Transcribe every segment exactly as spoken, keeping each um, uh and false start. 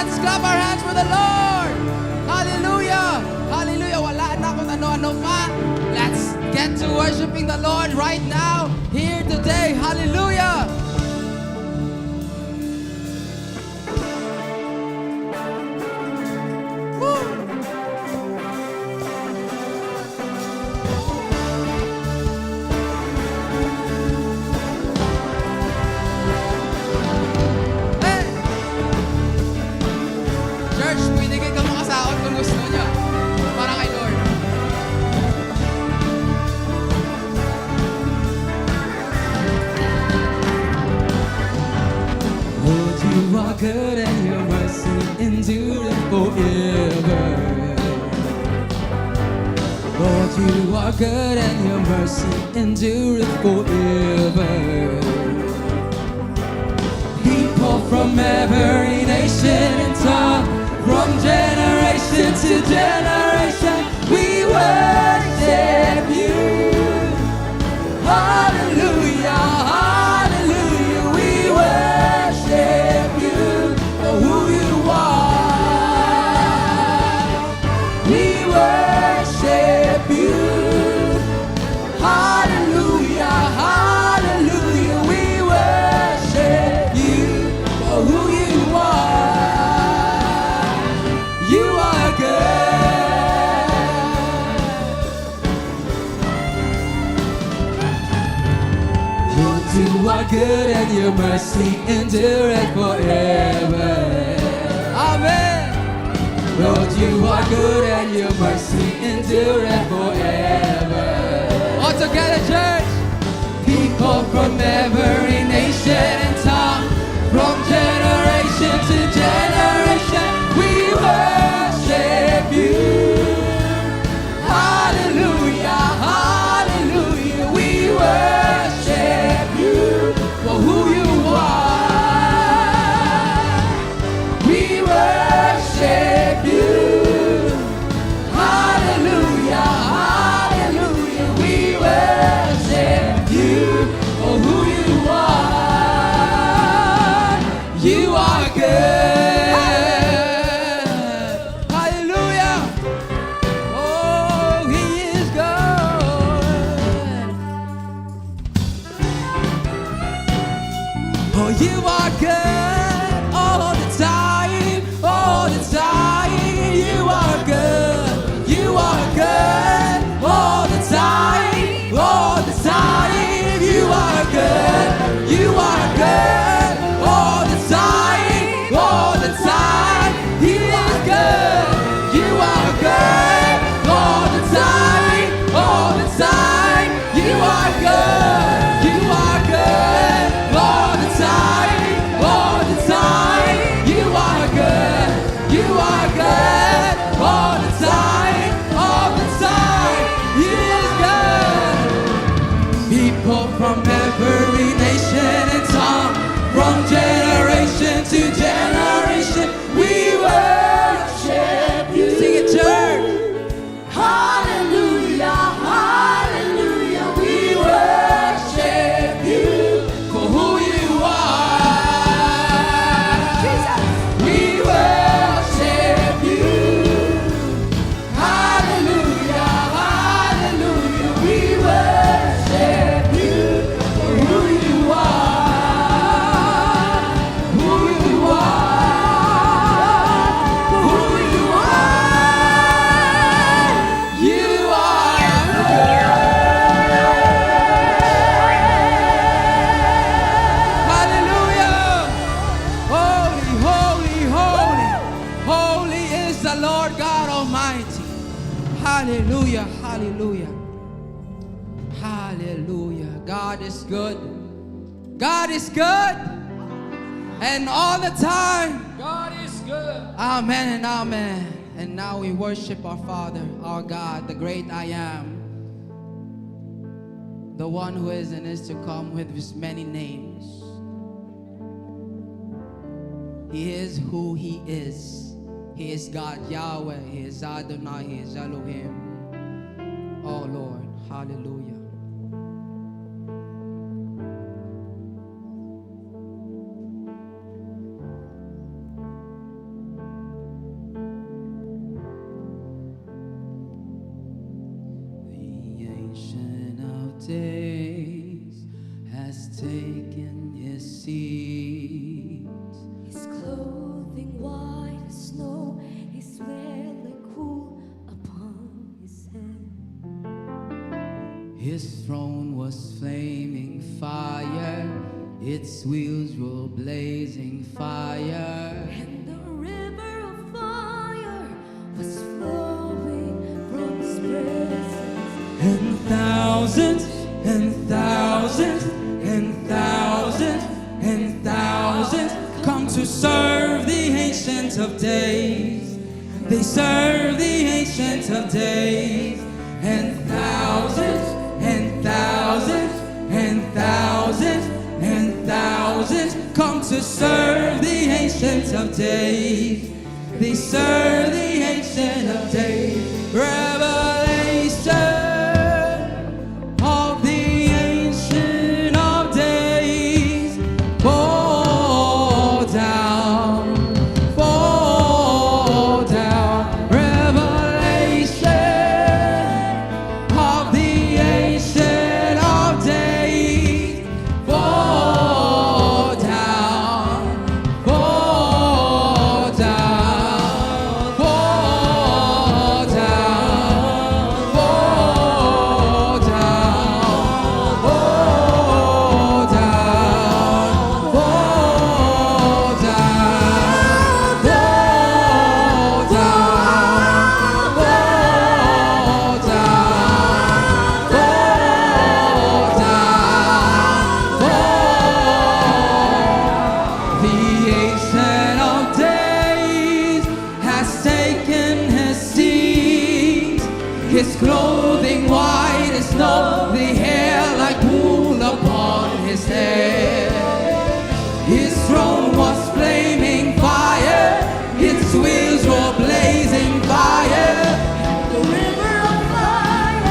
Let's clap our hands for the Lord. Hallelujah. Hallelujah. Wala na kung ano-ano pa. Let's get to worshiping the Lord right now, here today. Hallelujah. Woo! Hey! Church, pwede kayo makasaot kung gusto niya. Para kay Lord. Lord, you are good and your mercy endureth forever. Lord, you are good and your mercy endureth forever. People from every nation and tongue, from generation to generation, we worship you. Hallelujah, hallelujah, we worship you for who you are. We worship you. Hallelujah, hallelujah, we worship you for who you are. You are good. Lord, you are good and your mercy endureth forever. Amen. Lord, you are good and your mercy endureth forever. All together, church. People from every nation and tongue, from generation to generation, we worship you. Hallelujah, hallelujah, we worship you for who you are. We worship you. Hallelujah, hallelujah, we worship you for who you are. You are good. Hallelujah. Oh, he is good. Oh, you are good all the time, all the time. You are good, you are good all the time, all the time. You are good, you are good all the time, all the time. He is good, you are good all the time, all the time. You are good. You are good all the time. All the time. You are good. You are good all the time. All the time. He is good. People from every nation and tongue, from generation to generation, we worship you. Sing it, church. Hallelujah, hallelujah, we worship you for who you are. Jesus. We worship you. Hallelujah, hallelujah, we worship you for who you are. Who you are, who you are, you are good. Hallelujah. Holy, holy, holy. Holy is the Lord God Almighty. Hallelujah, hallelujah. Hallelujah. God is good. God is good. And all the time. God is good. Amen and amen. And now we worship our Father, our God, the great I Am, the one who is and is to come, with his many names. He is who he is. He is God Yahweh. He is Adonai. He is Elohim. Oh Lord, hallelujah. His wheels roll blazing fire. And the river of fire was flowing from his presence. And thousands and thousands and thousands and thousands come to serve the Ancient of Days. They serve the Ancient of Days. And thousands and thousands and thousands and thousands come to serve the Ancient of Days. They serve the Ancient of Days. Revelation of the Ancient of Days. Fall down, fall down. Revelation of the Ancient of Days. Fall down, fall down, fall down, fall down, fall down, fall down, fall down, fall down, fall down, fall down. The Ancient of Days has taken his seat. His clothing white as snow, the hair like wool upon his head. His throne was flaming fire, its wheels were blazing fire. The river of fire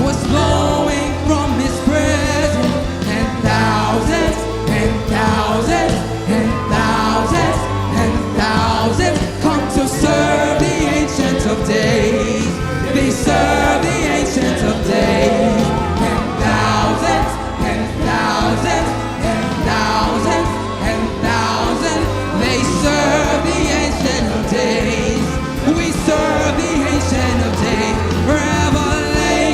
was flowing from his presence, and thousands and thousands and thousands and thousands come to serve the Ancient of Days. They serve the Ancient of Days, and thousands and thousands and thousands and thousands. They serve the Ancient of Days. We serve the Ancient of Days. Revelation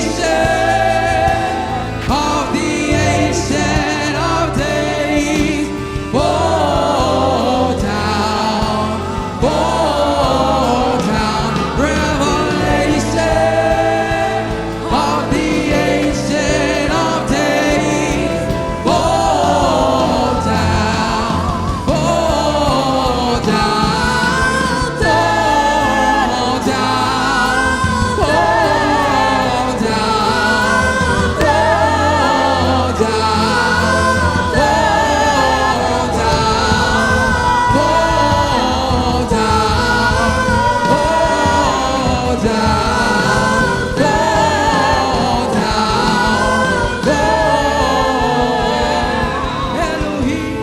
of the Ancient of Days. Fall down, fall down. Revelation of the Ancient of Days. Fall down, fall down, fall down, fall down, fall down, fall down, fall down, fall down. Fall down, fall. Elohim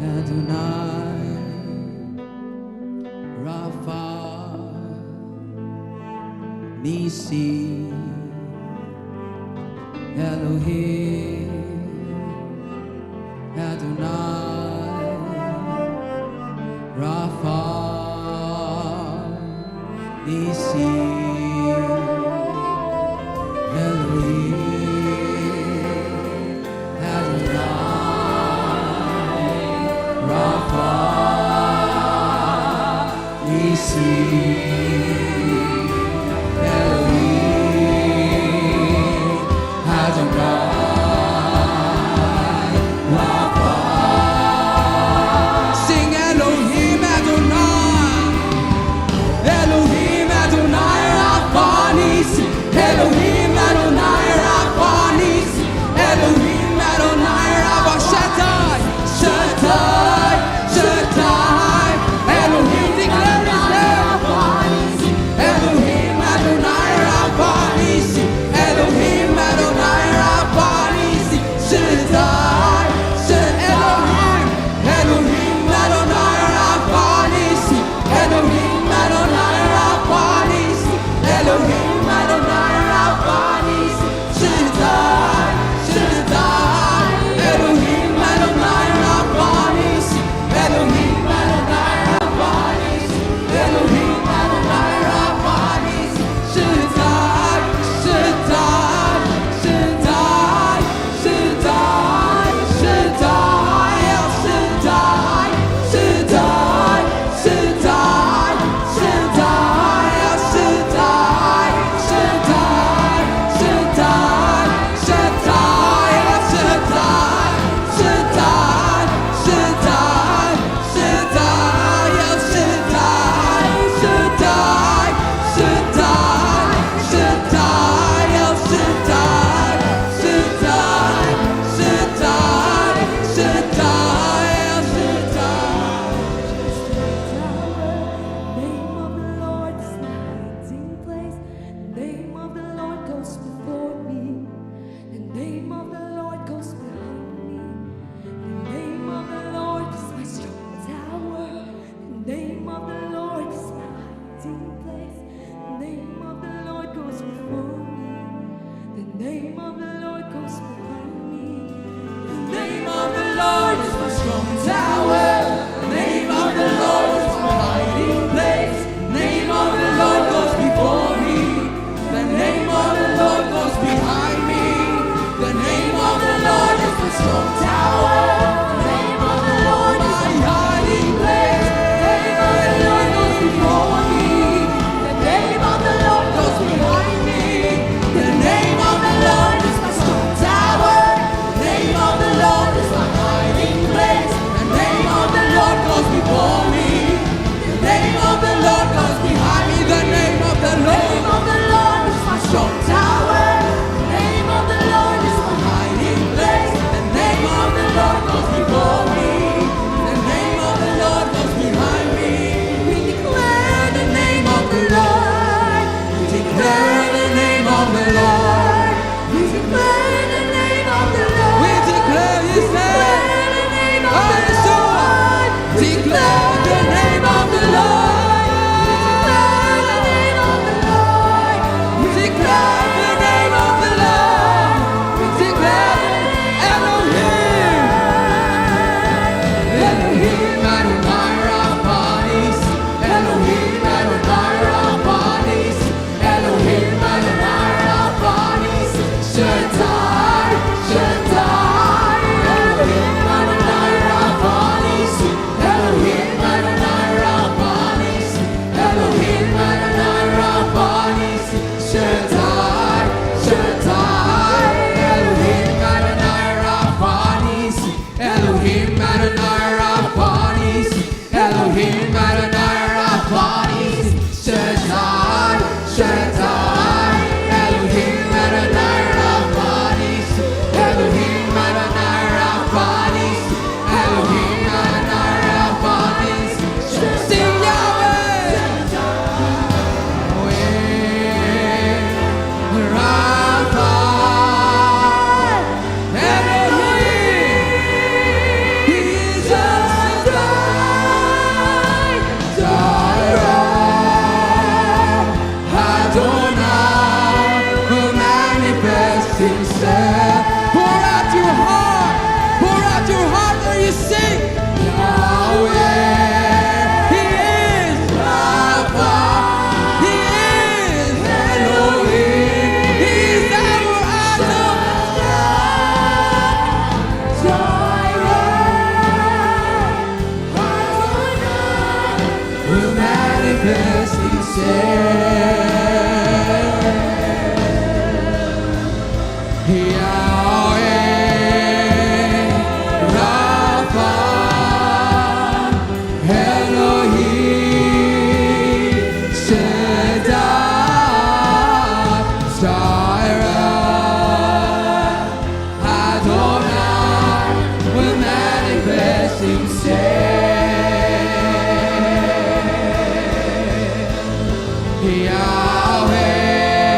Adonai Rapha Nissi. Elohim Adonai Rapha Nissi. Elohim Adonai Rapha Nissi. Elohim Adonai Rapha. Sing Elohim Adonai. Elohim Adonai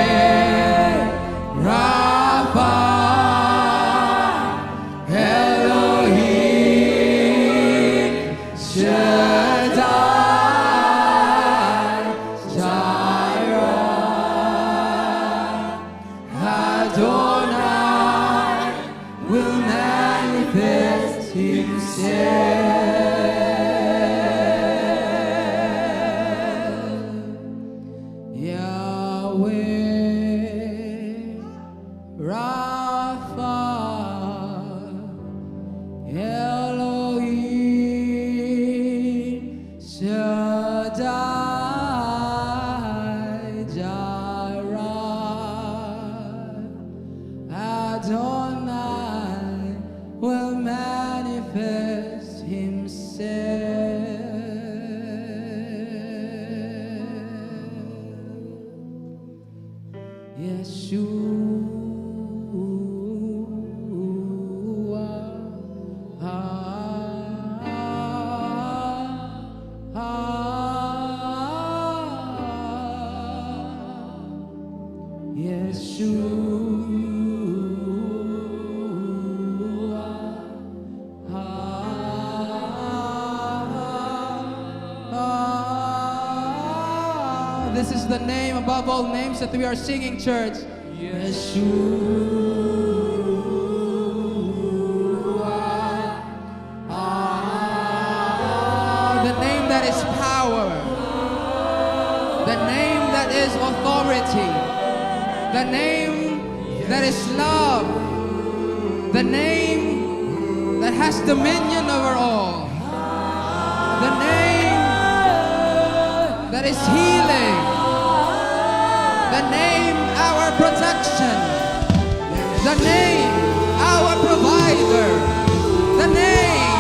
Yahweh Rapha, Elohim Shaddai, Jireh, Adonai will manifest himself. Yahweh Rapha, Elohim Shaddai, Jireh, Adonai will manifest himself. Yeshua. Ah, ah, ah, Yeshua. Ah, this is the name above all names that we are singing, church. Yeshua. Ah, the name that is power, the name that is authority, the name that is love, the name that has dominion over all, the name that is healing, the name our protection, the name our provider, the name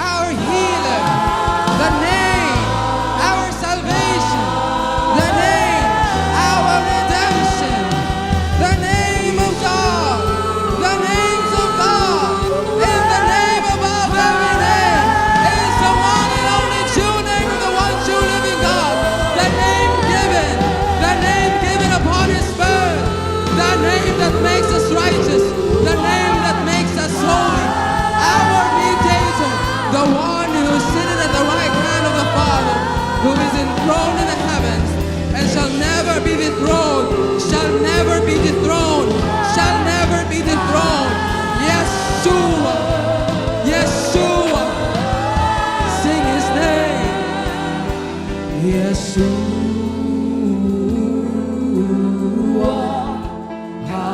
our healer, the name our salvation, the name our redemption, the name of God, the names of God, in the name above every name, is the one and only true name of the one true living God, the name given, the name given upon his birth, the name that makes us righteous, the name that makes us holy, our mediator, the one who is seated at the right hand of the Father, who is enthroned in the heavens, and shall never be dethroned, shall never be dethroned, shall never be dethroned. Yeshua, Yeshua, sing his name. Yeshua. Ha,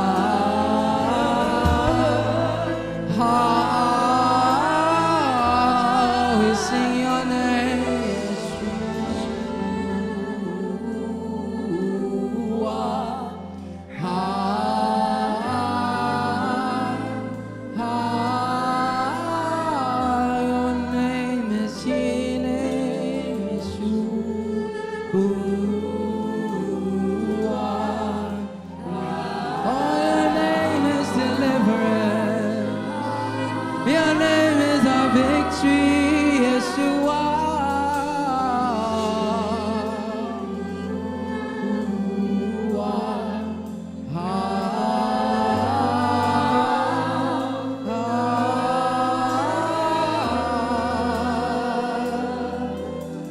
ha, we sing your name, Yeshua. Ha, ha, your name is healing, Yeshua. Oh, your name is deliverance. Your name is our victory, Yeshua.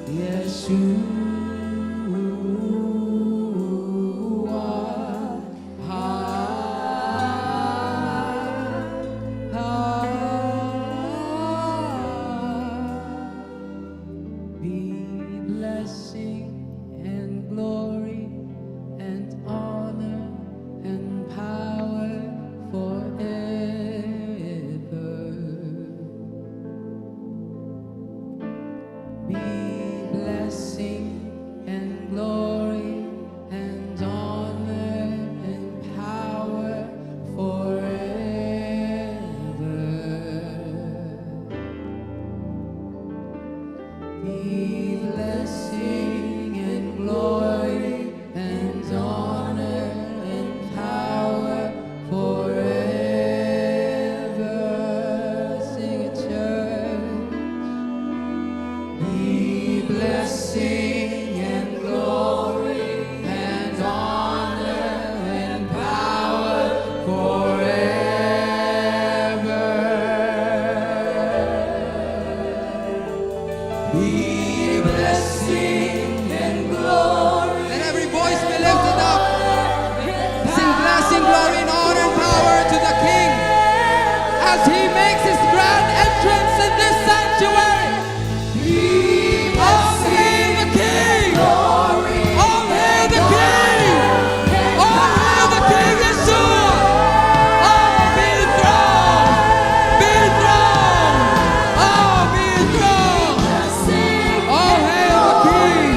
Yeshua. Be blessing and glory and honor and power forever. Be blessing and glory and honor and power forever. Be blessing and glory and honor and power forever. Sing it, church. Be blessing and glory. Let every voice be lifted up. Sing blessing, glory, and honor and power to the King as he makes his grand entrance in this sanctuary. Be blessing, the King. Glory. All hail the King! All hail the King Yeshua! Oh, be enthroned! Be enthroned! Oh, be enthroned! Oh, hail the King!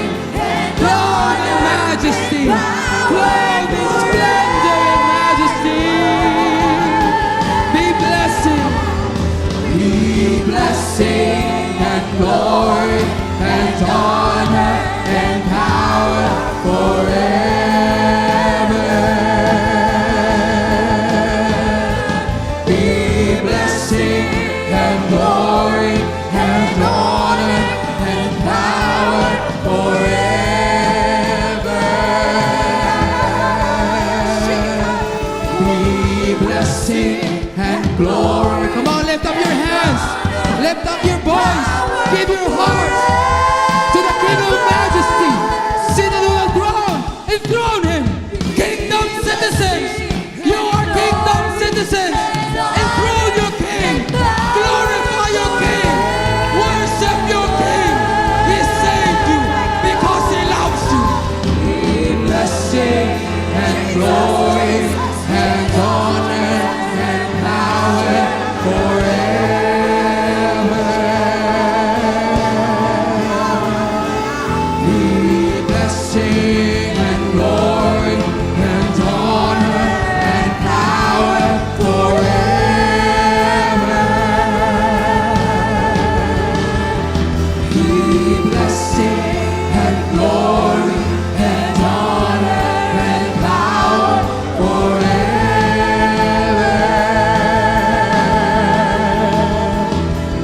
Clothed in majesty! Clothed in splendor and majesty! Be blessing! Be blessing and glory and honor and power forever. Be blessing and glory and honor and power forever. Be blessing and glory. Come on, lift up your hands. Lift up your voice. Give your heart to the King of Majesty. Seated on the throne. Enthrone him. Kingdom citizens. You are kingdom citizens. Enthrone your king. Glorify your king. Worship your king. He saved you because he loves you. Blessing and glory and honor and power forever. Be blessing and glory and honor and power forever. Be blessing and glory and honor and power forever.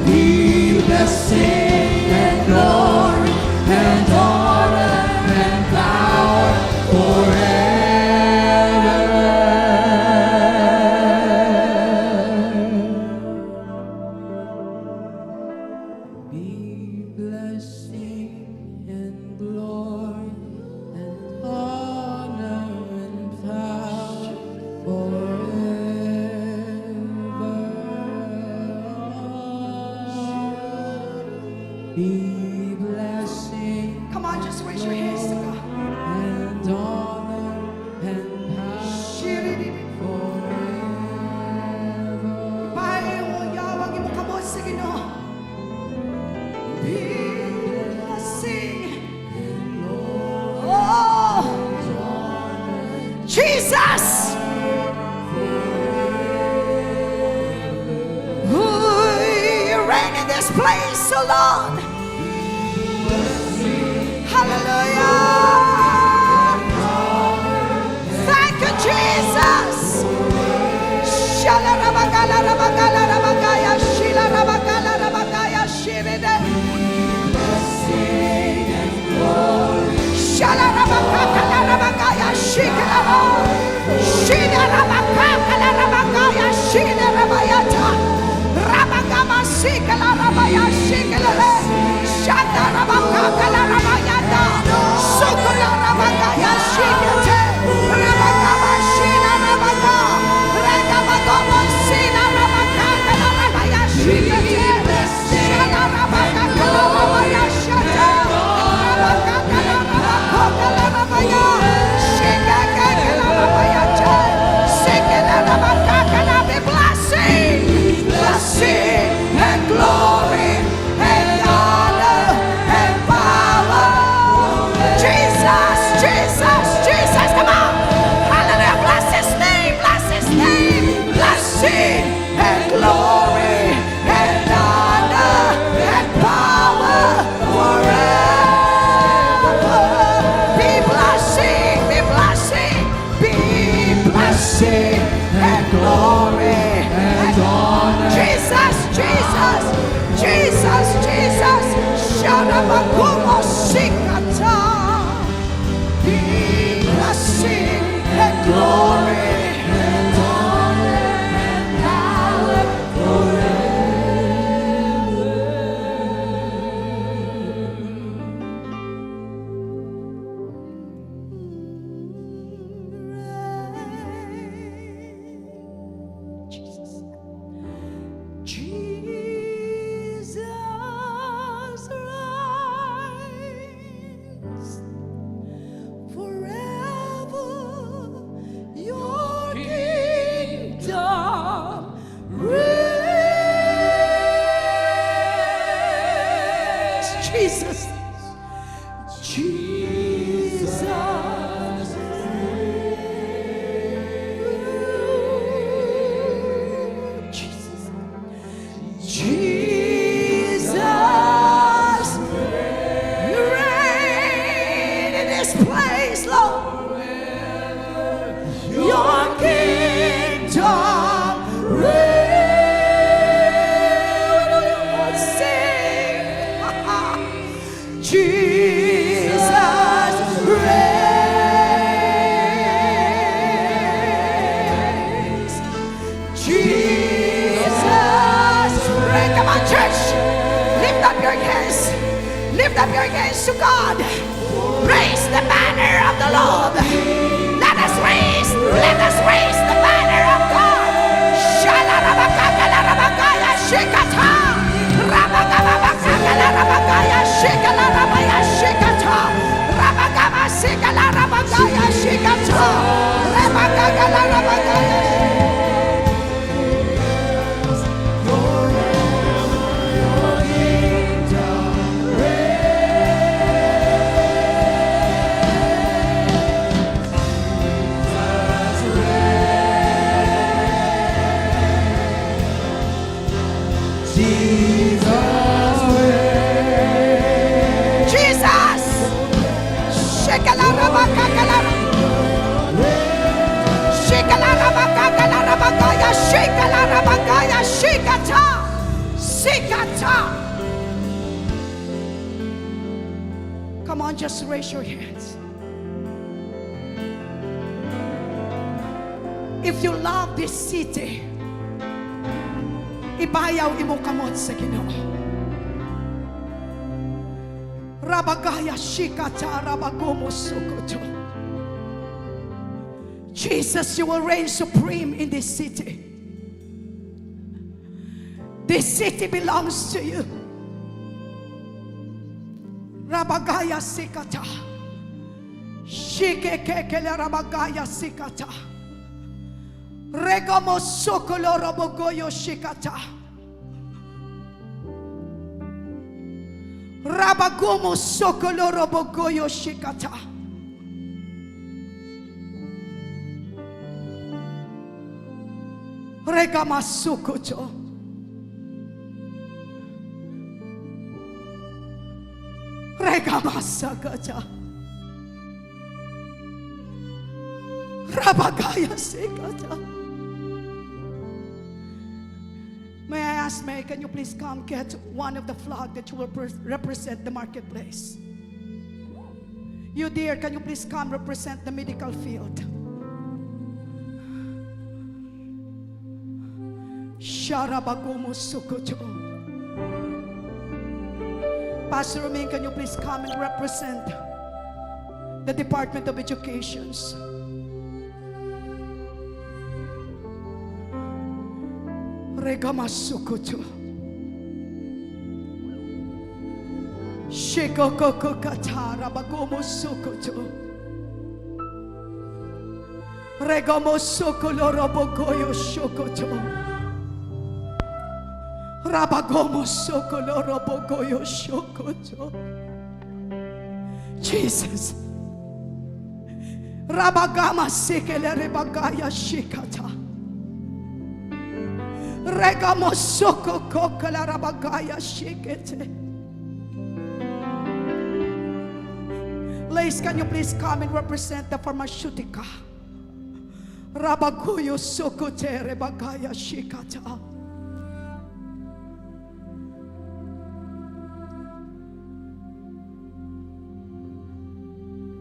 Be blessing and glory and honor and power forever. Be blessing and glory and honor and power forever. Be blessing. Come on, just raise your hands to God. And honor and power forever. Paiyaw ang imong kamot sa Ginoo. Be blessing. Oh, Jesus! Ooh, you reign in this place, oh Lord. Hallelujah! Thank you, Jesus! Shala rabagala rabagala rabagaya, shila rabagala rabagaya, shiride. Shala rabakaka la rabagaya, shikala ra. Shila rabakaka la rabagaya, shila rabayata. Rabagama sikala rabaya, shikala re. Shanda rabakaka la rabayata. Sukula rabagaya, shikete. Rabagama shila rabaga. Ragabagama sila rabakaka la rabaya, shikete. Shala rabakaka la rabaya shata. Rabakaka la rabakaka la rabaya. Shikakaka la rabaya cha. Sikila rabakaka la. Be blessing, blessing and glory and honor and power. Jesus, Jesus, Jesus, come on. Hallelujah. Bless his name, bless his name. Blessing and glory and honor and power forever. Be blessing, be blessing, be blessing and glory and honor. Jesus, Jesus, Jesus, Jesus. Sharabakumo sikata. Be blessing and glory and honor and power forever. Jesus. Jesus. Jesus. Jesus. You reign in this place, Lord. Your kingdom reign. Sing. Jesus reigns. Jesus reigns. Come on, church. Lift up your hands. Lift up your hands to God. Raise the banner of the Lord. Let us raise, let us raise the banner of God. Shalarabakakalarabakaya shikata. Rabakababakalarabakaya shikalarabaya shikata. Rabakabasikalarabakaya shikata. Rabakakalarabakaya. Jesus! Shikalarabakakalara-, shikalarabakakalarabakaya, shikalarabakaya, shikata, sikata. Come on, just raise your hands. If you love this city, ibayaw imong kamot sa Ginoo. Rabagaya shikata rabagumo sukuto. Jesus, you will reign supreme in this city. This city belongs to you. Rabagaya sikata. Shikekekele rabagaya sikata. Regomo sokolo robogoyo shikata. Rabagumo sokolo robogoyo shikata. Regamasukucho. Regamasagacha. Rabagaya sikacha. May I ask, May, can you please come get one of the flag that you will pres-, represent the marketplace? You, dear, can you please come represent the medical field? Sharabagumo sukucho. Pastor Roming, can you please come and represent the Department of Educations? Regamasukucho. Shikokokokatara bagumo sukucho. Regamosokolo robogoyo shokocho. Rabagomosokolo robogoyo shokocho. Jesus. Rabagama sikele rebagaya shikata. Regamo soko kokala rabagaya shikete. Ladies, can you please come and represent the pharmaceutica? Rabaguyo soko te rebagaya shikata.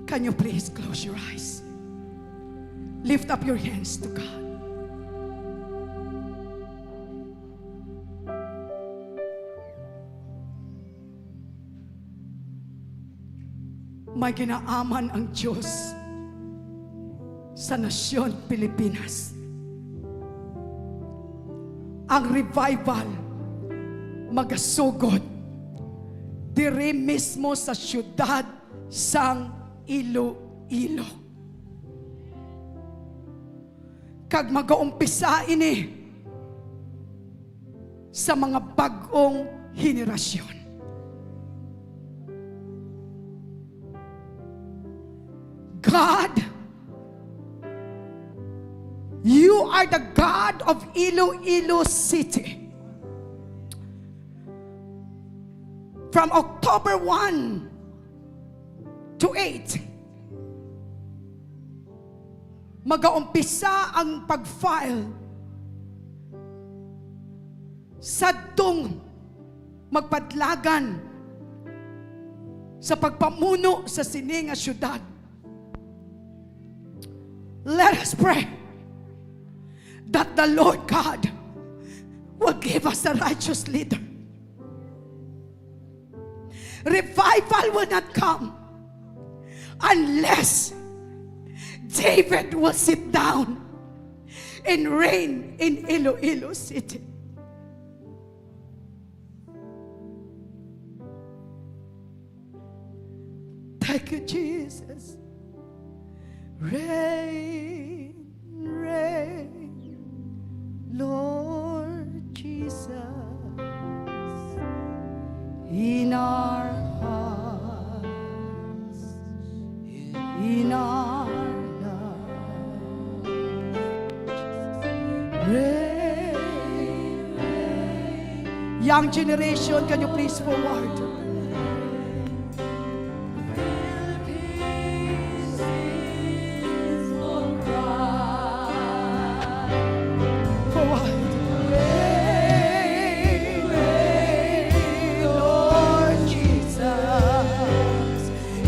Can you please close your eyes? Lift up your hands to God. May ginaaman ang Dios sa nasyon Pilipinas. Ang revival magasugod diri mismo sa siyudad sang Iloilo. Kag magaumpisa ini sa mga bag-ong henerasyon. God, you are the God of Iloilo City. From October one to eight, magaumpisa ang pag-file sadtong magpadlagan sa pagpamuno sa sini nga syudad. Let us pray that the Lord God will give us a righteous leader. Revival will not come unless David will sit down and reign in Iloilo City. Thank you, Jesus. Reign, reign, Lord Jesus, in our hearts, in our lives. Reign, reign. Young generation, can you please forward? Forward. Reign, reign, Lord Jesus,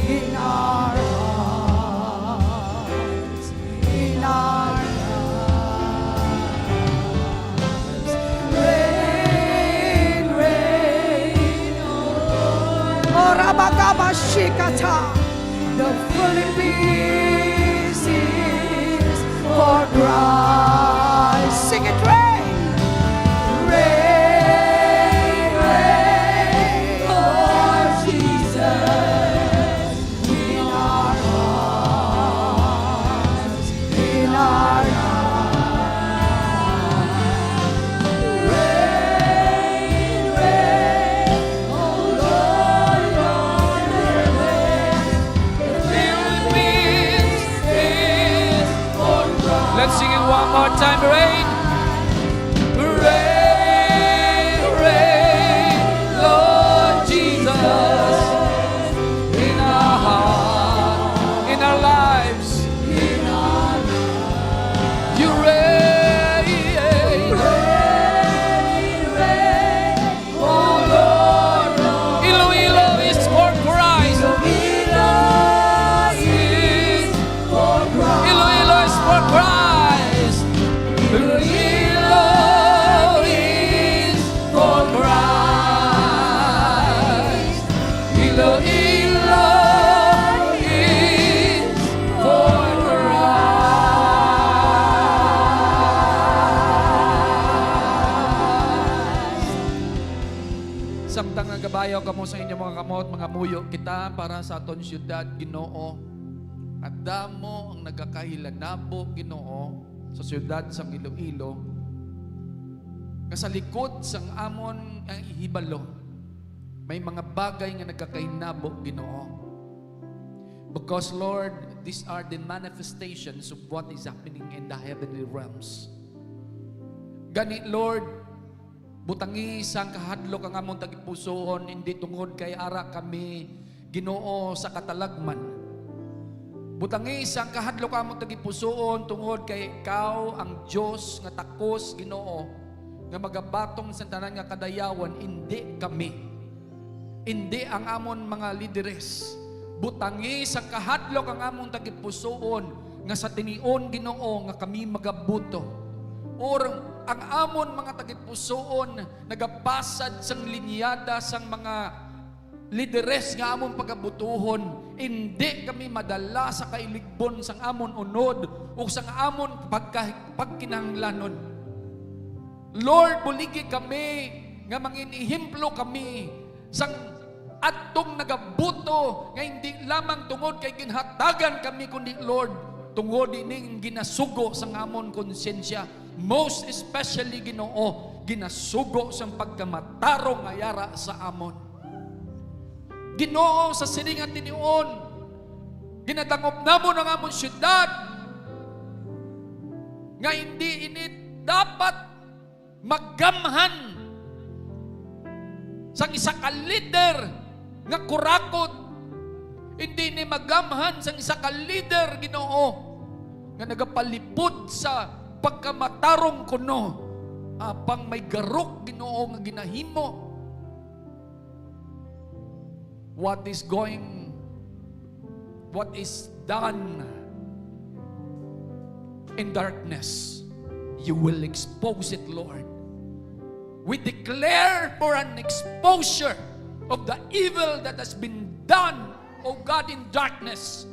in our hearts, in our lives. Reign, reign, O Lord. Ora bakaba shikata. The Philippines is for Christ. Sing it, reign. Reign, reign, Lord Jesus, in our hearts, in our lives. Reign, reign, O Lord, Lord, reign. The Philippines is for Christ. Let's sing it one more time. Reign, reign, reign, Lord Jesus, in our heart, in our lives. You reign. Iloilo is for Christ. Iloilo is for Christ. Iloilo is for Christ. Iloilo is for Christ. Iloilo is for Christ. Samtang nagabayaw kamo sa inyong mga kamot, mangamuyo kita para sa aton siyudad, Ginoo. Kadamo ang nagakahilanabo, Ginoo, sa siyudad sang Iloilo, nga sa likod sang amon nga ihibalo, may mga bagay nga nagakahinabo, Ginoo. Because, Lord, these are the manifestations of what is happening in the heavenly realms. Gani, Lord, butangi sang kahadlok ang amon tagipusoon, hindi tungod kay ara kami, Ginoo, sa katalagman. Butangi sang kahadlok ang amon tagipusoon, tungod kay ikaw ang Dios nga takos, Ginoo, nga magabaton sa tanan nga kadayawan, indi kami. Indi ang amon mga lideres. Butangi sang kahadlok ang amon tagipusoon, nga sa tinion, Ginoo, nga kami magabuto. Or ang amon mga tagipusoon nagapasad sang linyada sang mga lideres nga amon pagabutuhon, indi kami madala sa kailigbon sang amon unod o sang amon pagka-, pagkinahanglanon. Lord, buligi kami nga mangin-ehemplo kami sang adtong nagabuto, nga hindi lamang tungod kay ginhatagan kami, kundi, Lord, tungod ining ginasugo sang amon konsyensya, most especially, Ginoo, ginasugo sang pagkamatarong nga yara sa amon. Ginoo, sa sini nga tinion, Ginadangop namon ang amon siyudad nga hindi ini dapat magamhan sang isa ka lider nga kurakot. Hindi ni magamhan sang isa ka lider, Ginoo, nga nagapalipod sa pagkamatarong kuno, apang may garok, Ginoo, nga ginahimo. What is going, what is done in darkness, you will expose it, Lord. We declare for an exposure of the evil that has been done, O God, in darkness.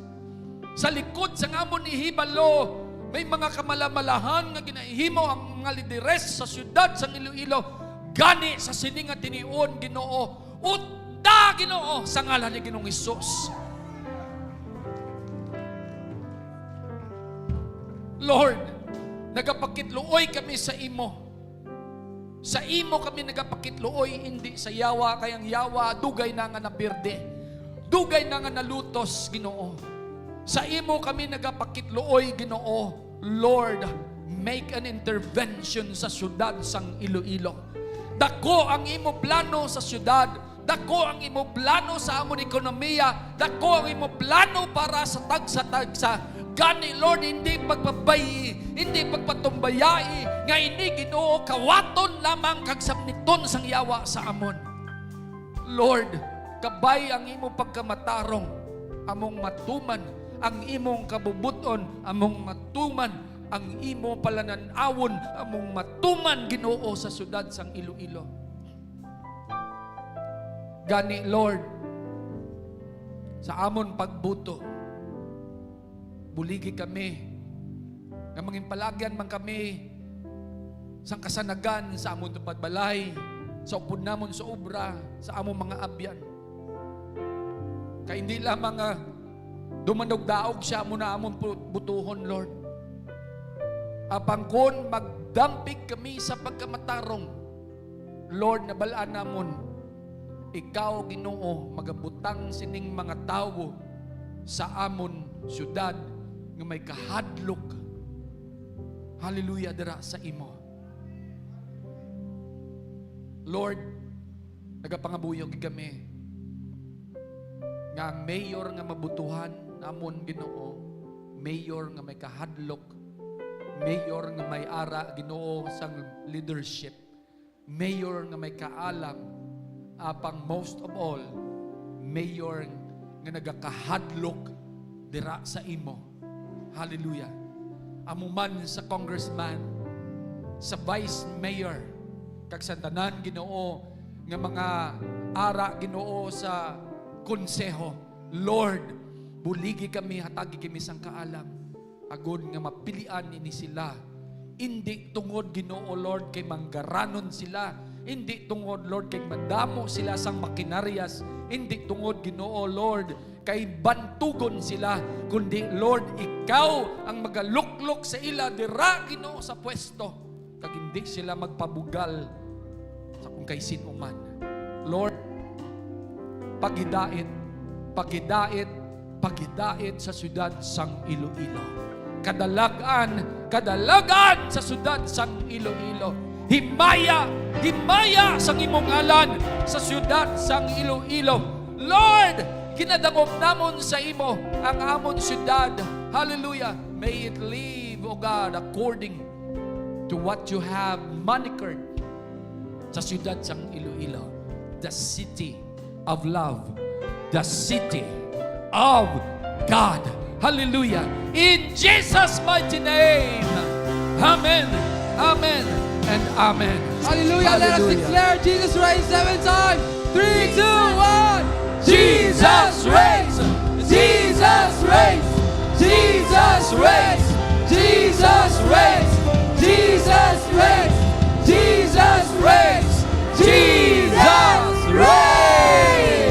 Sa likod sang amon ihibalo, may mga kamalamalahan nga ginahimo ang mga lideres sa siyudad sang Iloilo. Gani sa sini nga tinion, Ginoo, uta, Ginoo, sa ngalan ni Ginoong Hesus. Lord, nagapakitluoy kami sa imo. Sa imo kami nagapakitluoy, indi sa yawa, kay ang yawa dugay na nga napirdi. Dugay na nga nalutos, Ginoo. Sa imo kami nagapakitluoy, Ginoo. Lord, make an intervention sa siyudad sang Iloilo. Dako ang imo plano sa siyudad. Dako ang imo plano sa amon ekonomiya. Dako ang imo plano para sa tagsa-tagsa. Gani, Lord, hindi pagpabayi, hindi pagpatumbayai nga ini, Ginoo, kawaton lamang kag samniton sang yawa sa amon. Lord, kabay ang imo pagkamatarong, among matuman ang imong kabubut-on, among matuman ang imo palanan-awon, among matuman, Ginoo, sa siyudad sang Iloilo. Gani, Lord, sa amon pagbuto, buligi kami nga manginpalagyan man kami sang kasanagan sa amon tupad balay, sa upod namon sa obra, sa amon mga abyan. Kay hindi lamang nga dumandaog-daog siya, amo na amon pu-, butuhon, Lord. Apang kon magdampig kami sa pagkamatarong, Lord, nabal-an namon, ikaw, Ginoo, magabutang sining mga tawo sa amon siyudad nga may kahadlok. Hallelujah, dira sa imo. Lord, nagapangabuyo gid kami nga ang mayor nga mabutuhan namon, Ginoo, mayor nga may kahadlok, mayor nga may ara, Ginoo, sang leadership, mayor nga may kaalam, apang most of all, mayor nga nagakahadlok dira sa imo. Hallelujah. Amo man sa congressman, sa vice mayor, kag sa tanan, Ginoo, nga mga ara, Ginoo, sa konseho. Lord, buligi kami, hatagi kami sang kaalam, agod nga mapilian ini sila. Indi tungod, Ginoo, Lord, kay manggaranon sila. Indi tungod, Lord, kay madamo sila sang makinaryas. Indi tungod, Ginoo, Lord, kay bantugon sila, kundi, Lord, ikaw ang magaluklok sa ila dira, Ginoo, sa pwesto, kag hindi sila magpabugal sa kung kay sin-o man. Lord, paghidait, paghidait, paghidait sa siyudad sang Iloilo. Kadalag-an, kadalag-an sa siyudad sang Iloilo. Himaya, himaya sang imong ngalan sa siyudad sang Iloilo. Lord, ginadangop namon sa imo ang amon siyudad. Hallelujah. May it live, O God, according to what you have monikered sa siyudad sang Iloilo, the city of love, the city of God. Hallelujah. In Jesus' mighty name. Amen. Amen. And amen. Hallelujah. Let us Hallelujah. Declare Jesus reigns seven times. Three, two, one. Jesus reigns. Jesus reigns. Jesus reigns. Jesus reigns. Jesus reigns. Jesus reigns. Jesus reigns.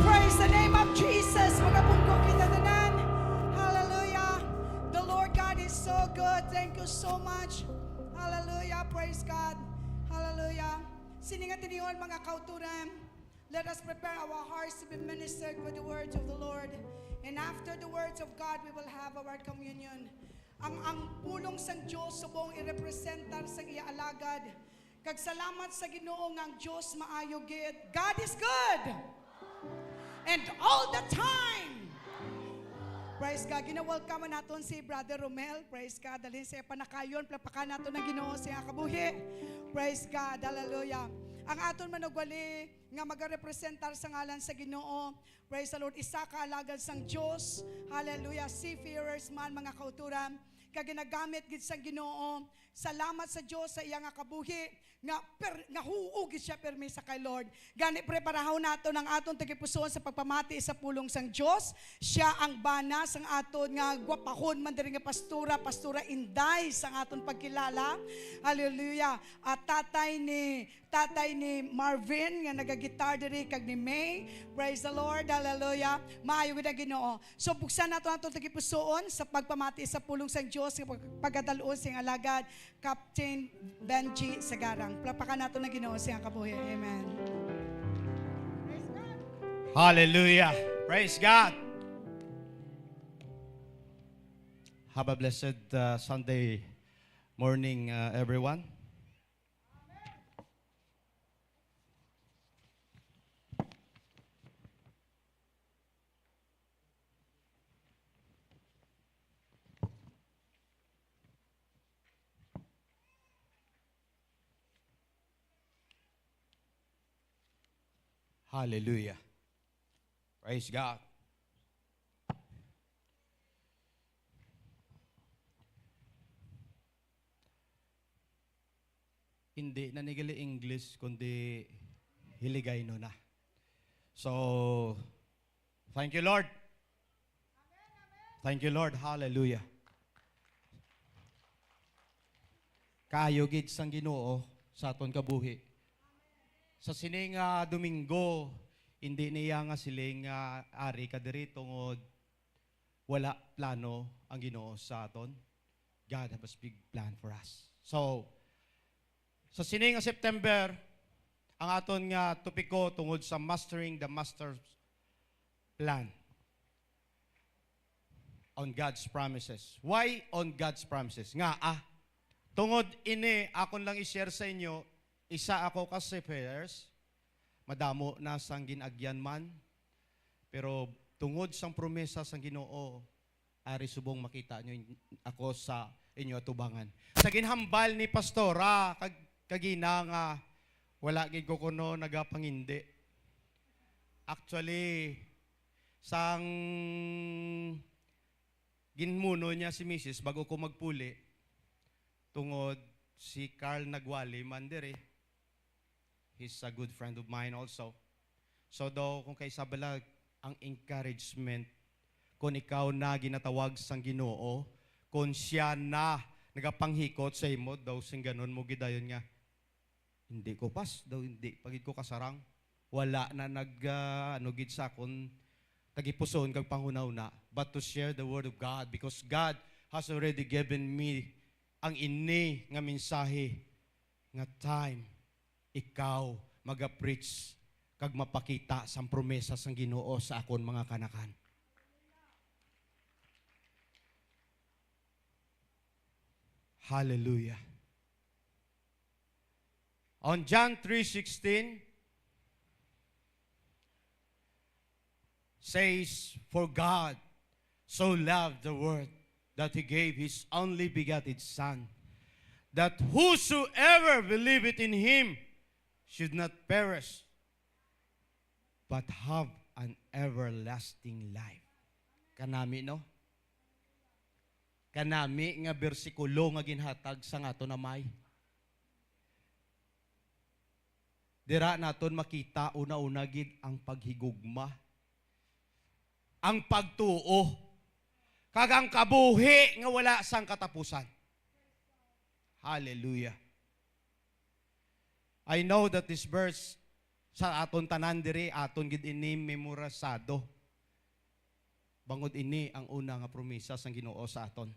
Praise the name of Jesus. Magabunggo kita tanan. Hallelujah. The Lord God is so good. Thank you so much. Hallelujah. Praise God. Hallelujah. Sini nga tinion, mga kauturan, Let us prepare our hearts to be ministered with the words of the Lord. And after the words of God, we will have our communion. Ang, ang pulong sang Dios subong irepresentar sang iya alagad. Kag salamat sa Ginoo nga ang Dios maayo gid. God is good. And all the time. Praise God. Gina-welcome naton si Brother Romel. Praise God. Dalhin sa panakayon. Plapakan naton ang Ginoo sa iyang kabuhi. Praise God. Hallelujah. Ang aton manugwali nga magarepresentar sa ngalan sa Ginoo. Praise the Lord. Isa ka alagad sang Dios. Hallelujah. Seafarers man, mga kauturan. Kag ginagamit gid sang Ginoo. Salamat sa Dios sa iya nga kabuhi. Nga, per, nga huo gid siya pirmi sa kay Lord. Gani, preparahon naton ang aton tagipusoon sa pagpamati sa pulong sang Dios. Siya ang bana sang aton nga gwapahon man diri nga pastora, Pastora Inday, sang aton pagkilala. Hallelujah. At tatay ni, tatay ni Marvin nga nagagitar diri kag ni May. Praise the Lord. Hallelujah. Maayo gid ang Ginoo. So, buksan nato ang aton tagipusoon sa pagpamati sa pulong sang Dios nga pag-, pagkadal-on sing alagad. Captain Benji Sagarang. Plapakan nato na Ginoo sa iyang kabuhi. Amen. Hallelujah. Praise God. Have a blessed uh, Sunday morning, uh, everyone. Hallelujah. Praise God. Hindi na ni gali English, kundi Hiligaynon na. So, thank you, Lord. Thank you, Lord. Hallelujah. Kaayo gid sang Ginoo sa aton kabuhi. Sa sini nga Domingo, hindi niya nga siling nga ari ka diri tungod wala plano ang Ginoo sa aton. God have a big plan for us. So, sa sini nga September, ang aton nga topiko tungod sa Mastering the Master's Plan on God's Promises. Why on God's Promises? Nga, ah, tungod ini, akon lang i-share sa inyo, isa ako ka seafarers, madamo na sang gin-agyan man, pero tungod sang promesa sang Ginoo, ari subong makita nyo in-, ako sa inyo atubangan. Sa ginhambal ni Pastora, kag, kagina nga wala gid ko kuno nagapangindi. Actually, sang ginmuno niya si misis bago ko magpuli, tungod si Carl nagwali man diri. He's a good friend of mine also. So daw, kung kay Isabela, ang encouragement, kung ikaw na ginatawag sang Ginoo, kung siya na nagapanghikot sa imo, daw sing ganon mo gidayon nga, "Hindi ko pas, daw hindi pa gid ko kasarang." Wala na nag, ah, ano gid sa akon tagipuson kag panghunahuna, but to share the word of God, because God has already given me ang ini nga mensahe nga time ikaw maga-preach kag mapakita sang promesa sang Ginoo sa akon mga kanakan. Hallelujah. On John three sixteen says, "For God so loved the world that he gave his only begotten Son, that whosoever believeth in him should not perish, but have an everlasting life." Kanami, no? Kanami nga bersikulo nga ginhatag sang aton Amay. Dira naton makita una-una gid ang paghigugma, ang pagtuo, kag ang kabuhi nga wala sang katapusan. Hallelujah. I know that this verse sa aton tanan diri, aton gid ini memorizado. Bangod ini ang una nga promisa sang Ginoo sa aton.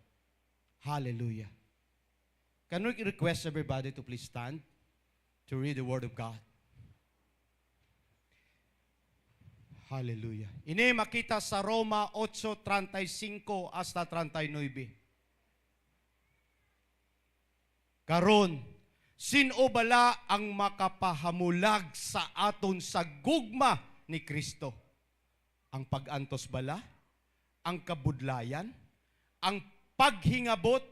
Hallelujah. Can we request everybody to please stand to read the Word of God? Hallelujah. Ini makita sa Roma ocho treinta y cinco hasta treinta y nuebe. Karon, sin-o bala ang makapahamulag sa aton sa gugma ni Cristo? Ang pag-antos bala? Ang kabudlayan? Ang paghingabot?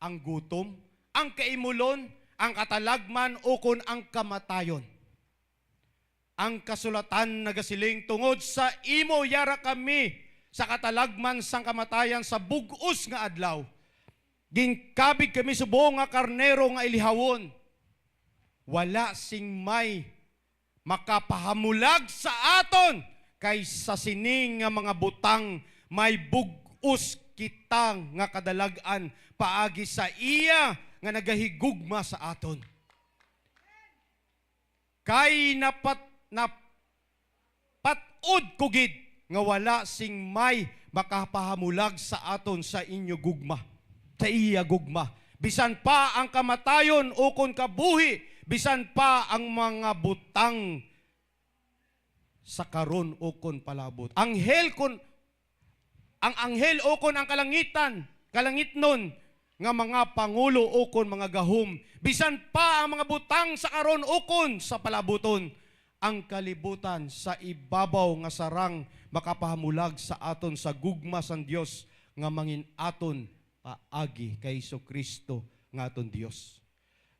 Ang gutom? Ang kaimulon? Ang katalagman ukon ang kamatayon? Ang kasulatan nagasiling, "Tungod sa imo yara kami sa katalagman sang kamatayan sa bug-os nga adlaw. Ginkabig kami subong nga karnero nga ilihawon. Wala sing may makapahamulag sa aton, kay sa sini nga mga butang may bug-os kita nga kadalag-an paagi sa iya nga nagahigugma sa aton." Kay napat-, napat-od ko gid nga wala sing may makapahamulag sa aton sa inyo gugma, sa iya gugma. Bisan pa ang kamatayon ukon kabuhi, bisan pa ang mga butang sa karon ukon palabot. Anghel kon ang anghel ukon ang kalangitan, kalangitnon nga mga pangulo ukon mga gahom, bisan pa ang mga butang sa karon ukon sa palabuton, ang kalibutan sa ibabaw nga sarang makapahamulag sa aton sa gugma sang Dios nga mangin-aton paagi kay Jesu-Cristo nga aton Dios.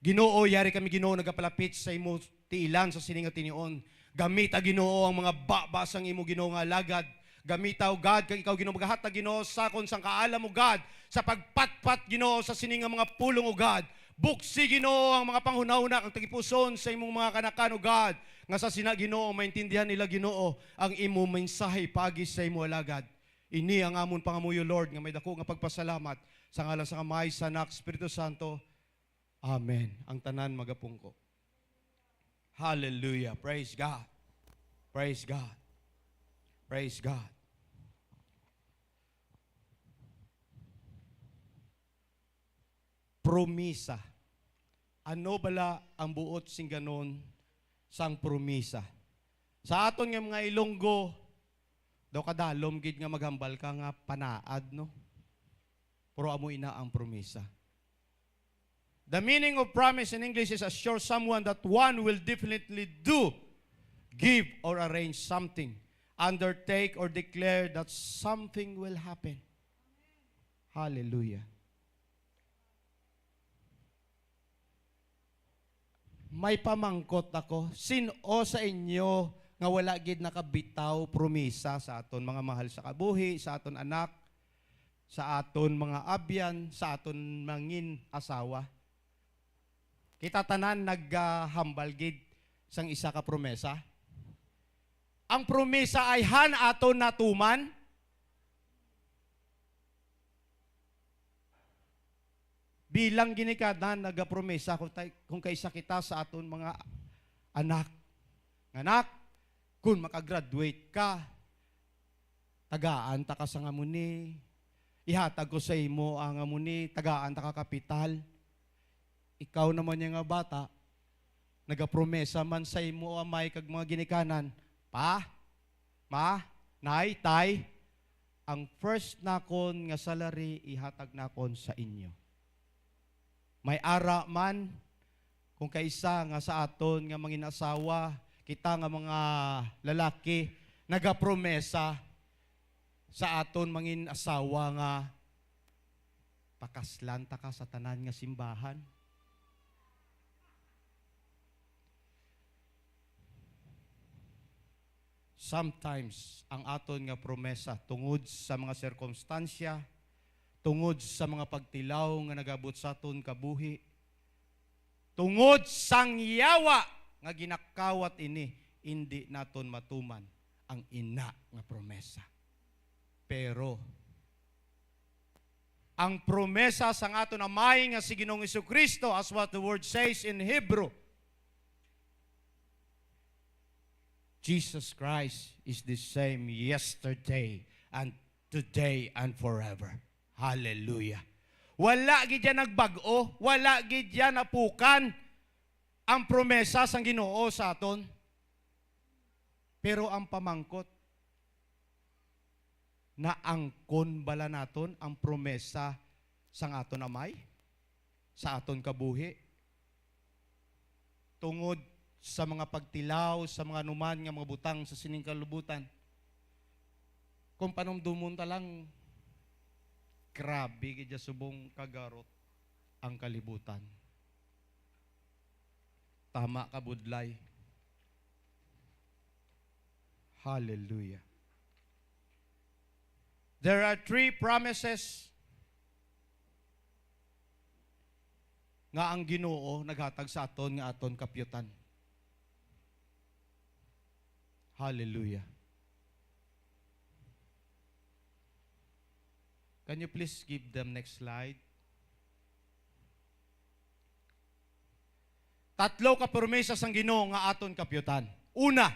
Ginoo, yari kami, Ginoo, nagapalapit sa imo tiilan sa sini nga tinion. Gamita, Ginoo, ang mga baba sang imo, Ginoo, nga alagad. Gamita, O God, kag ikaw, Ginoo, magahatag, Ginoo, sa akon sang kaalam, O God, sa pagpatpat, Ginoo, sa sini nga mga pulong, O God. Buksi, Ginoo, ang mga panghunahuna kag tagipuson sa imong mga kanakan, O God, nga sa sina, Ginoo, maintindihan nila, Ginoo, ang imo mensahe paagi sa imo alagad. Ini ang amon pangamuyo, Lord, nga may dako nga pagpasalamat sa ngalan sa Amay, sa Anak, Espiritu Santo. Amen. Ang tanan magapungko. Hallelujah. Praise God. Praise God. Praise God. Promisa. Ano bala ang buot sing ganon sang promisa? Sa aton nga mga Ilonggo, daw kadalom gid nga maghambal ka nga panaad, no? Pero amo ina ang promisa. The meaning of promise in English is assure someone that one will definitely do, give, or arrange something, undertake or declare that something will happen. Hallelujah. May pamangkot ako, sin-o sa inyo nga wala gid nakabitaw promisa sa aton mga mahal sa kabuhi, sa aton anak, sa aton mga abyan, sa aton mangin asawa? Kita tanan naghambal gid sang isa ka promesa. Ang promesa ay han aton natuman. Bilang ginikanan, nagapromesa kung tay-, kung kaisa kita sa aton mga anak. Nga, "Anak, kung makagraduate ka, tagaan ta ka sa nga muni. Ihatag ko sa imo ang nga muni, tagaan ta ka kapital." Ikaw naman niya nga bata, nagapromesa man sa imo amay kag mga ginikanan, "Pa, ma, nay, tay, ang first nakon nga salary ihatag nakon sa inyo." May ara man kung kaisa nga sa aton nga mangin-asawa, kita nga mga lalaki, nagapromesa sa aton mangin-asawa nga, "Pakaslan ta ka sa tanan nga simbahan." Sometimes, ang aton nga promesa tungod sa mga sirkumstansya, tungod sa mga pagtilaw nga nagabot sa aton kabuhi, tungod sang yawa nga ginakawat ini, indi naton matuman ang ina nga promesa. Pero ang promesa sang aton Amay nga si Ginoong Jesu-Cristo, as what the word says in Hebrew, Jesus Christ is the same yesterday and today and forever. Hallelujah. Wala gid yan nagbag-o, wala gid yan napukan ang promesa sang Ginoo sa aton. Pero ang pamangkot, Naangkon bala naton ang promesa sang aton Amay sa aton kabuhi tungod sa mga pagtilaw sa mga anuman nga mga butang sa sining kalibutan? Kung panumdomon ta lang, grabe gid ya subong kagarot ang kalibutan. Tama ka, budlay. Hallelujah. There are three promises nga ang Ginoo naghatag sa aton nga aton kapyutan. Hallelujah. Can you please give them next slide? Tatlo ka promesa sang Ginoo nga aton kapyutan. Una,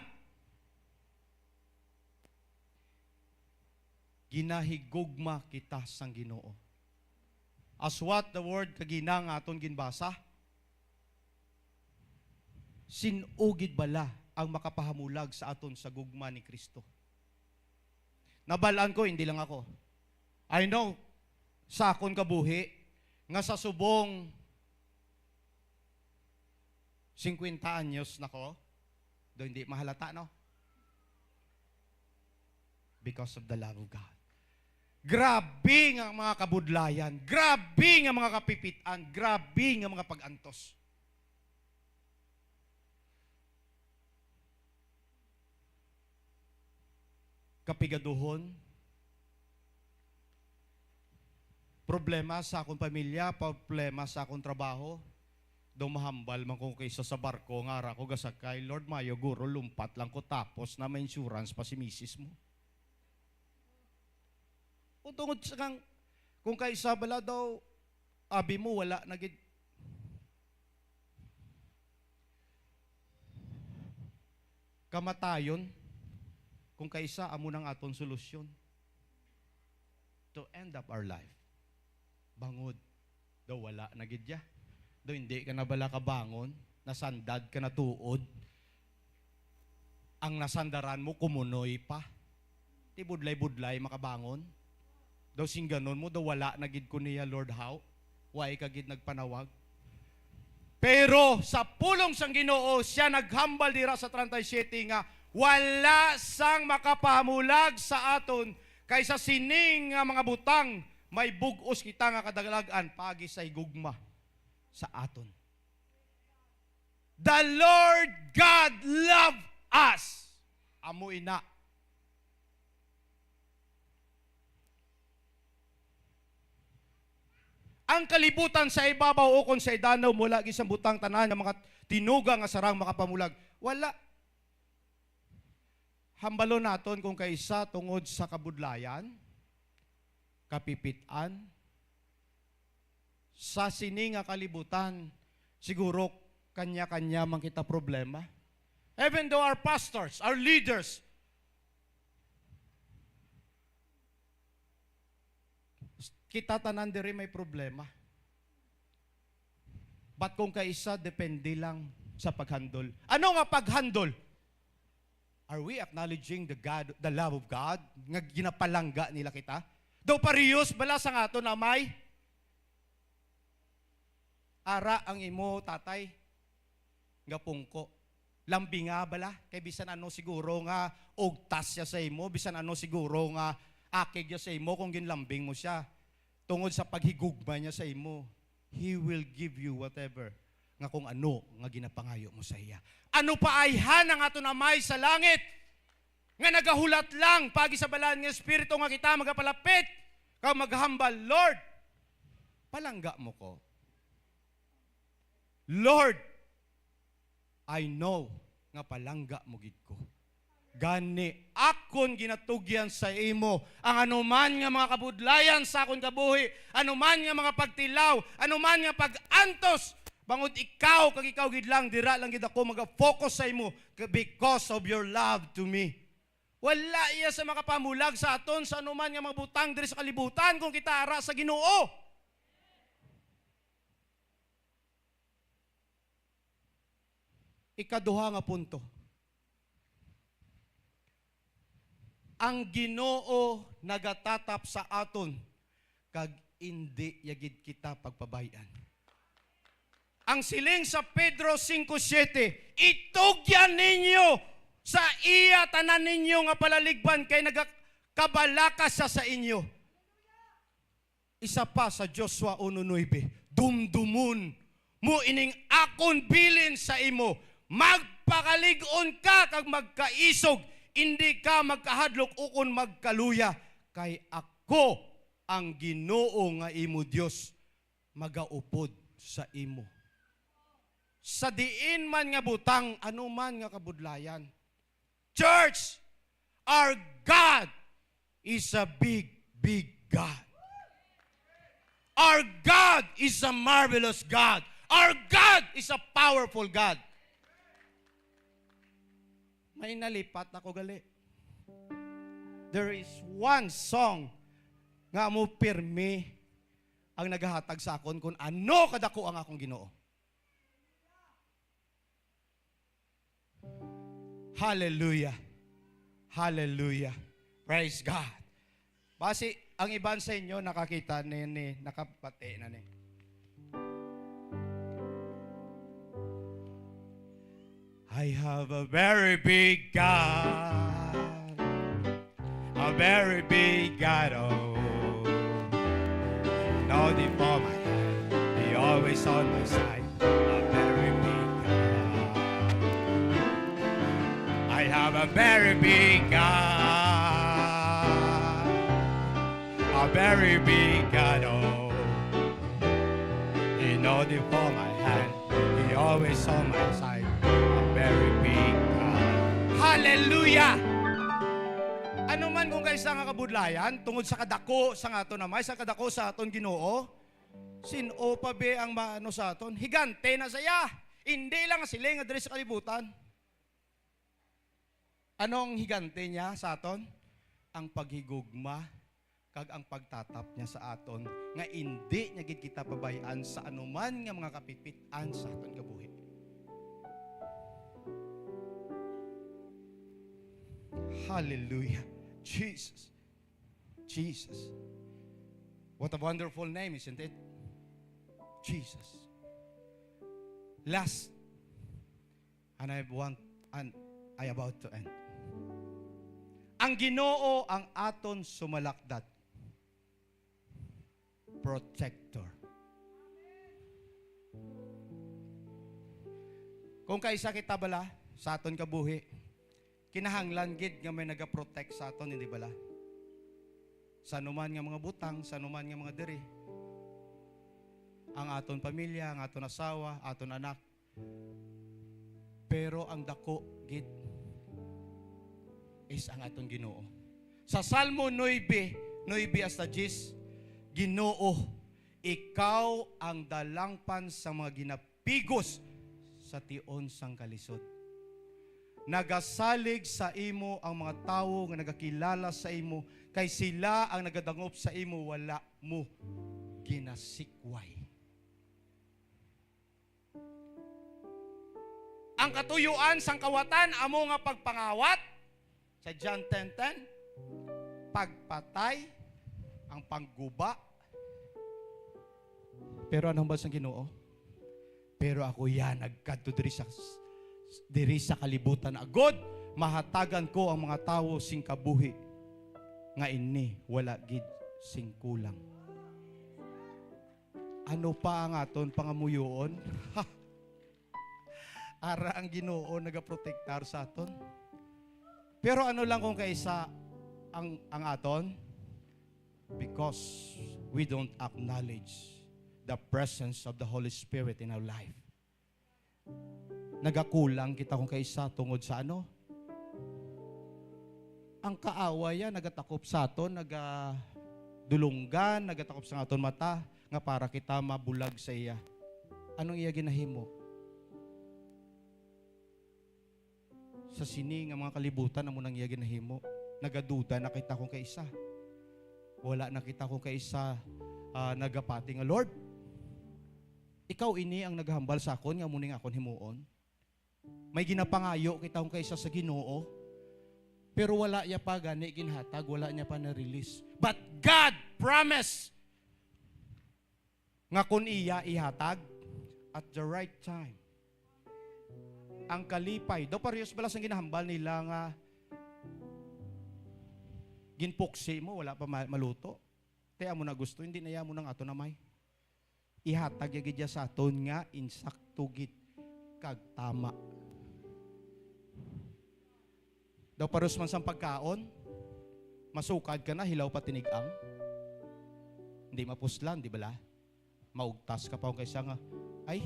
ginahigugma kita sang Ginoo. As what the word kagina nga aton ginbasa, sin-o gid bala ang makapahamulag sa aton sa gugma ni Kristo? Nabal-an ko, hindi lang ako. I know, sa akon kabuhi, nga sa subong singkwenta anyos na ko, do hindi mahalata, no? Because of the love of God. Grabe nga mga kabudlayan, grabe nga mga kapipitan, grabe nga mga pag-antos. Kapigaduhon, problema sa akon pamilya, problema sa akon trabaho. Daw mahambal man ko kaysa sa barko nga ara ko gasakay. Lord, mayo guro lumpat lang ko, tapos na may insurance pa si misis mo. Kung tungod sa kang, kung kaisa bala daw, abi mo, wala na gid. Kamatayon, kung kaisa, amo nang aton solusyon to end up our life. Bangod, daw wala na gid ya. Daw hindi ka na bala kabangon, nasandad ka na tuod. Ang nasandaran mo, kumunoy pa. Ti budlay-budlay makabangon. Daw singganon mo, daw wala na gid ko niya, Lord, how? Why ka gid nagpanawag? Pero sa pulong sang Ginoo, siya naghambal dira sa treinta y siete nga wala sang makapahamulag sa aton kaysa sining nga mga butang. May bug-os kita nga kadalag-an paagi sa higugma sa aton. The Lord God love us. Amo ina. Ang kalibutan sa ibabaw ukon sa idanom, wala gid sang butang tanan nga mga tinuga nga sarang makapamulag. Wala. Hambalon naton kung kaisa tungod sa kabudlayan, kapipit-an, sa sini nga kalibutan, siguro kanya-kanya man kita problema. Even though our pastors, our leaders, kita tanan diri may problema. But kung kaisa, depende lang sa paghandol. Ano nga paghandol? Are we acknowledging the God, the love of God, nga ginapalangga nila kita? Daw parehos bala sang aton Amay? Ara ang imo tatay nga pungko. Lambinga bala, kay bisan ano siguro nga ugtas siya sa imo, bisan ano siguro nga akig siya sa imo, kung ginlambing mo siya, tungod sa paghigugma niya sa imo, he will give you whatever nga kung ano nga ginapangayo mo sa iya. Ano pa ayhan ang aton Amay sa langit nga nagahulat lang paagi sa Balaan nga Espiritu nga kita magapalapit kag maghambal, "Lord, palangga mo ko. Lord, I know nga palangga mo gid ko. Gani, akon ginatugyan sa imo ang anuman nga mga kabudlayan sa akon kabuhi, anuman nga mga pagtilaw, anuman nga pag-antos, bangod ikaw kag ikaw gid lang, dira lang gid ako maga-focus sa imo, k-, because of your love to me." Wala iya sa makapamulag sa aton sa anuman nga mga butang diri sa kalibutan kung kita ara sa Ginoo. Ikaduha nga punto. Ang Ginoo nagatatap sa aton, kag indi ya gid kita pagpabay-an. Ang siling sa Pedro cinco siete, "Itugyan ninyo sa iya tanan ninyo nga palaligban, kay nagakabalaka siya sa inyo." Isa pa sa Joshua uno nuebe, "Dumdumon mo ining akon bilin sa imo, magpakalig-on ka kag magkaisog, indi ka magkahadlok ukon magkaluya, kay ako, ang Ginoo nga imo Dios, magaupod sa imo." Sa diin man nga butang, ano man nga kabudlayan, church, our God is a big, big God. Our God is a marvelous God. Our God is a powerful God. May nalipat ako gali. There is one song nga amo pirmi ang nagahatag sa akon kung ano kadako ang akong Ginoo. Hallelujah. Hallelujah. Praise God. Basi, ang iban sa inyo nakakita ni, ni nakapati na ni. I have a very big God, a very big God, oh. No need for my help, he always on my side. A very big God. I have a very big God, a very big God, oh. He know the for my hand, he always on my side. A very big God. Hallelujah! Ano man kung kaisa nga kabudlayan, tungod sa kadako sa nga aton Amay, sa kadako sa aton Ginoo, sin-o pa be ang maano sa aton? Higante na siya. Hindi lang siling nga diri sa kalibutan. Ano ang higante niya sa aton? Ang paghigugma kag ang pagtatap niya sa aton, nga indi niya gid kita pabay-an sa anuman nga mga kapitpit-an sa aton kabuhi. Hallelujah. Jesus. Jesus. What a wonderful name, isn't it? Jesus. Last, and I want, and I about to end. Ang Ginoo ang aton sumalakdat, protector. Kung kaisa kita bala sa aton kabuhi, kinahanglan gid nga may nagaprotect sa aton, hindi bala? Sa anuman nga mga butang, sa anuman nga mga diri, ang aton pamilya, ang aton asawa, aton anak. Pero ang dako gid is ang aton Ginoo. Sa Salmo nuebe, nuebe hasta diyes, "Ginoo, ikaw ang dalangpan sa mga ginapigos sa tion sang kalisod. Nagasalig sa imo ang mga tawo nga nagakilala sa imo, kay sila ang nagadangop sa imo, wala mo ginasikway." Ang katuyuan sang kawatan amo nga pagpangawat, sa John ten ten, pagpatay, ang pangguba. Pero ano ba sang Ginoo? "Pero ako ya nagkadto diri sa, diri sa kalibutan, agod mahatagan ko ang mga tawo sing kabuhi nga ini wala gid sing kulang." Ano pa ang aton pangamuyoon? Ara ang Ginoo nagaprotektar sa aton. Pero ano lang kung kaisa ang, ang aton? Because we don't acknowledge the presence of the Holy Spirit in our life. Nagakulang kita kung kaisa tungod sa ano? Ang kaaway ya nagatakop sa aton, nagadulunggan, nagatakop sa aton mata, nga para kita mabulag sa iya. Anong iya ginahimo? Sa sini nga mga kalibutan, amo nang iya ginahimo. Nagaduda na kita kung kaisa. Wala na kita kung kaisa, ah, nagapati nga, "Lord, ikaw ini ang naghambal sa akon nga amo ning akon himuon." May ginapangayo kita kung kaisa sa Ginoo. Pero wala niya pa gani ginhatag, wala niya pa na-release. But God promised nga kun iya ihatag at the right time. Ang kalipay, daw parehas bala sang ginahambal nila nga ginpuksi mo, wala pa ma-, maluto. Te, amo na gusto, hindi na yamo nang ato na may. Ihatag ya gid ya sa aton nga insakto gid kag tama. Daw parus man sang pagkaon, masukad ka na, hilaw pa tinig-ang. Hindi mapuslan, di bala? Maugtas ka pa kung kaysa nga, "Ay,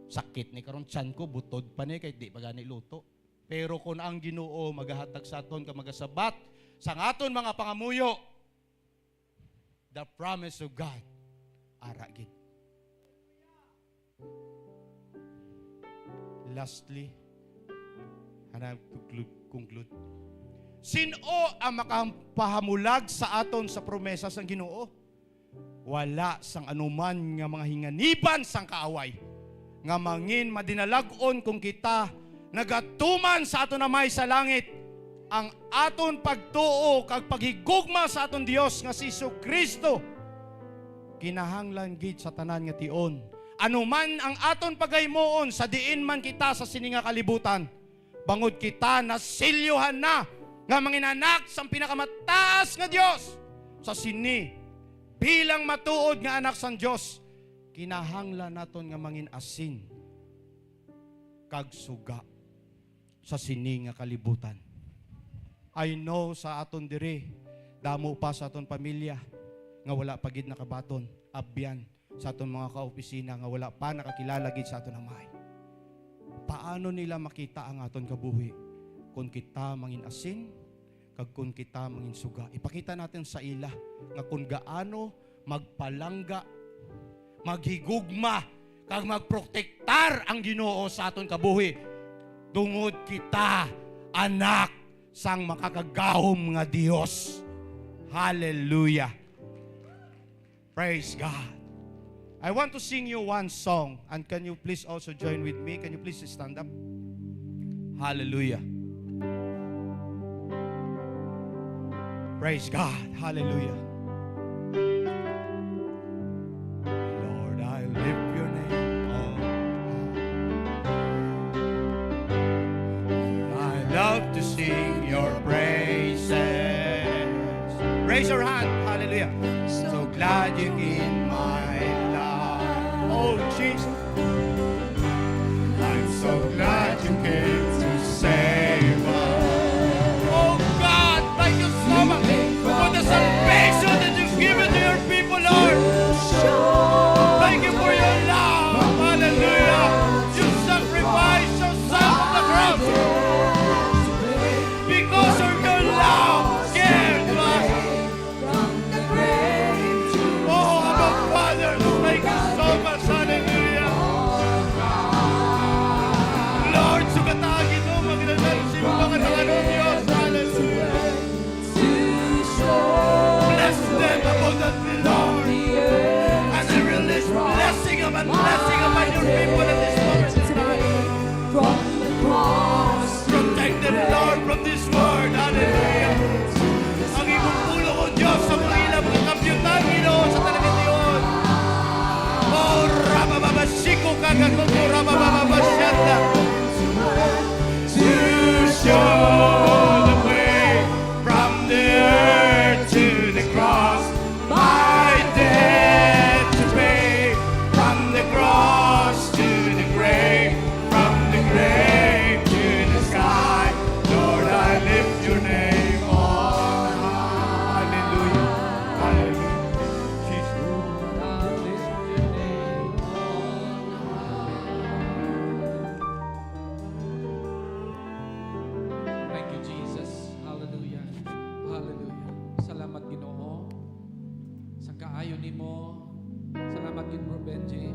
sakit ni karon tiyan ko, butod pa ni, kay di pa gani luto." Pero kung ang Ginoo magahatag sa aton ka magasabat sa aton mga pangamuyo, the promise of God, ara gid. Lastly, and I have to clu-, conclude. Sin-o ang makapahamulag sa aton sa promesa sang Ginoo? Wala sang anuman nga mga hinganiban sang kaaway nga mangin madinalag-on kung kita nagatuman sa aton Amay sa langit. Ang aton pagtuo kag paghigugma sa aton Dios nga si Jesu-Cristo kinahanglan gid sa tanan nga tion. Ano man ang aton pagahimuon sa diin man kita sa sini nga kalibutan, bangod kita nasilyohan na nga mangin-anak sang Pinakamataas nga Dios, sa sini, bilang matuod nga anak sang Dios, kinahanglan naton nga mangin-asin kag suga sa sini nga kalibutan. I know sa aton diri, damo pa sa aton pamilya nga wala pa gid nakabaton, abyan sa aton mga kaopisina nga wala pa nakakilala gid sa aton Amay. Paano nila makita ang aton kabuhi kung kita mangin-asin kag kung kita mangin-suga? Ipakita naton sa ila nga kung gaano magpalangga, maghigugma, kag magprotektar ang Ginoo sa aton kabuhi, tungod kita anak sang Makagagahom nga Dios. Hallelujah. Praise God. I want to sing you one song, and can you please also join with me? Can you please stand up? Hallelujah. Praise God. Hallelujah. Lord, I lift your name on high. I love to sing your praises. Raise your hand. Hallelujah. So glad you in my life. Oh, Jesus. I'm so glad you came to save us. Oh God, thank you so much for the salvation that you've given to your people, Lord. Thank you for your love. Hallelujah. You sacrificed yourself on the cross because of your love. Care to us. Oh, Abba Father, thank you so much. Hallelujah. Lord, sugata, Ginoo, magdadal sa imo mga tanganon, Dios. Hallelujah. Bless them abundantly, Lord. And I release blessing upon blessing upon your people at this moment in time. Protect them, Lord, from this world. Hallelujah. Ang imong pulong, O Dios, sa mga ila mga kampiyotan, Ginoo, sa tanan nga tion. O Rabababasiko kagakuko Rababababasianda. To show the way from the earth to the cross. My debt to pay, from the cross to the grave, from the grave to the sky. Lord, I lift your name on high. Hallelujah. Hallelujah. Jesus. Thank you, Jesus. Hallelujah. Hallelujah. Salamat, Ginoo, sa kaayo nimo. Salamat gid, Bro Benji,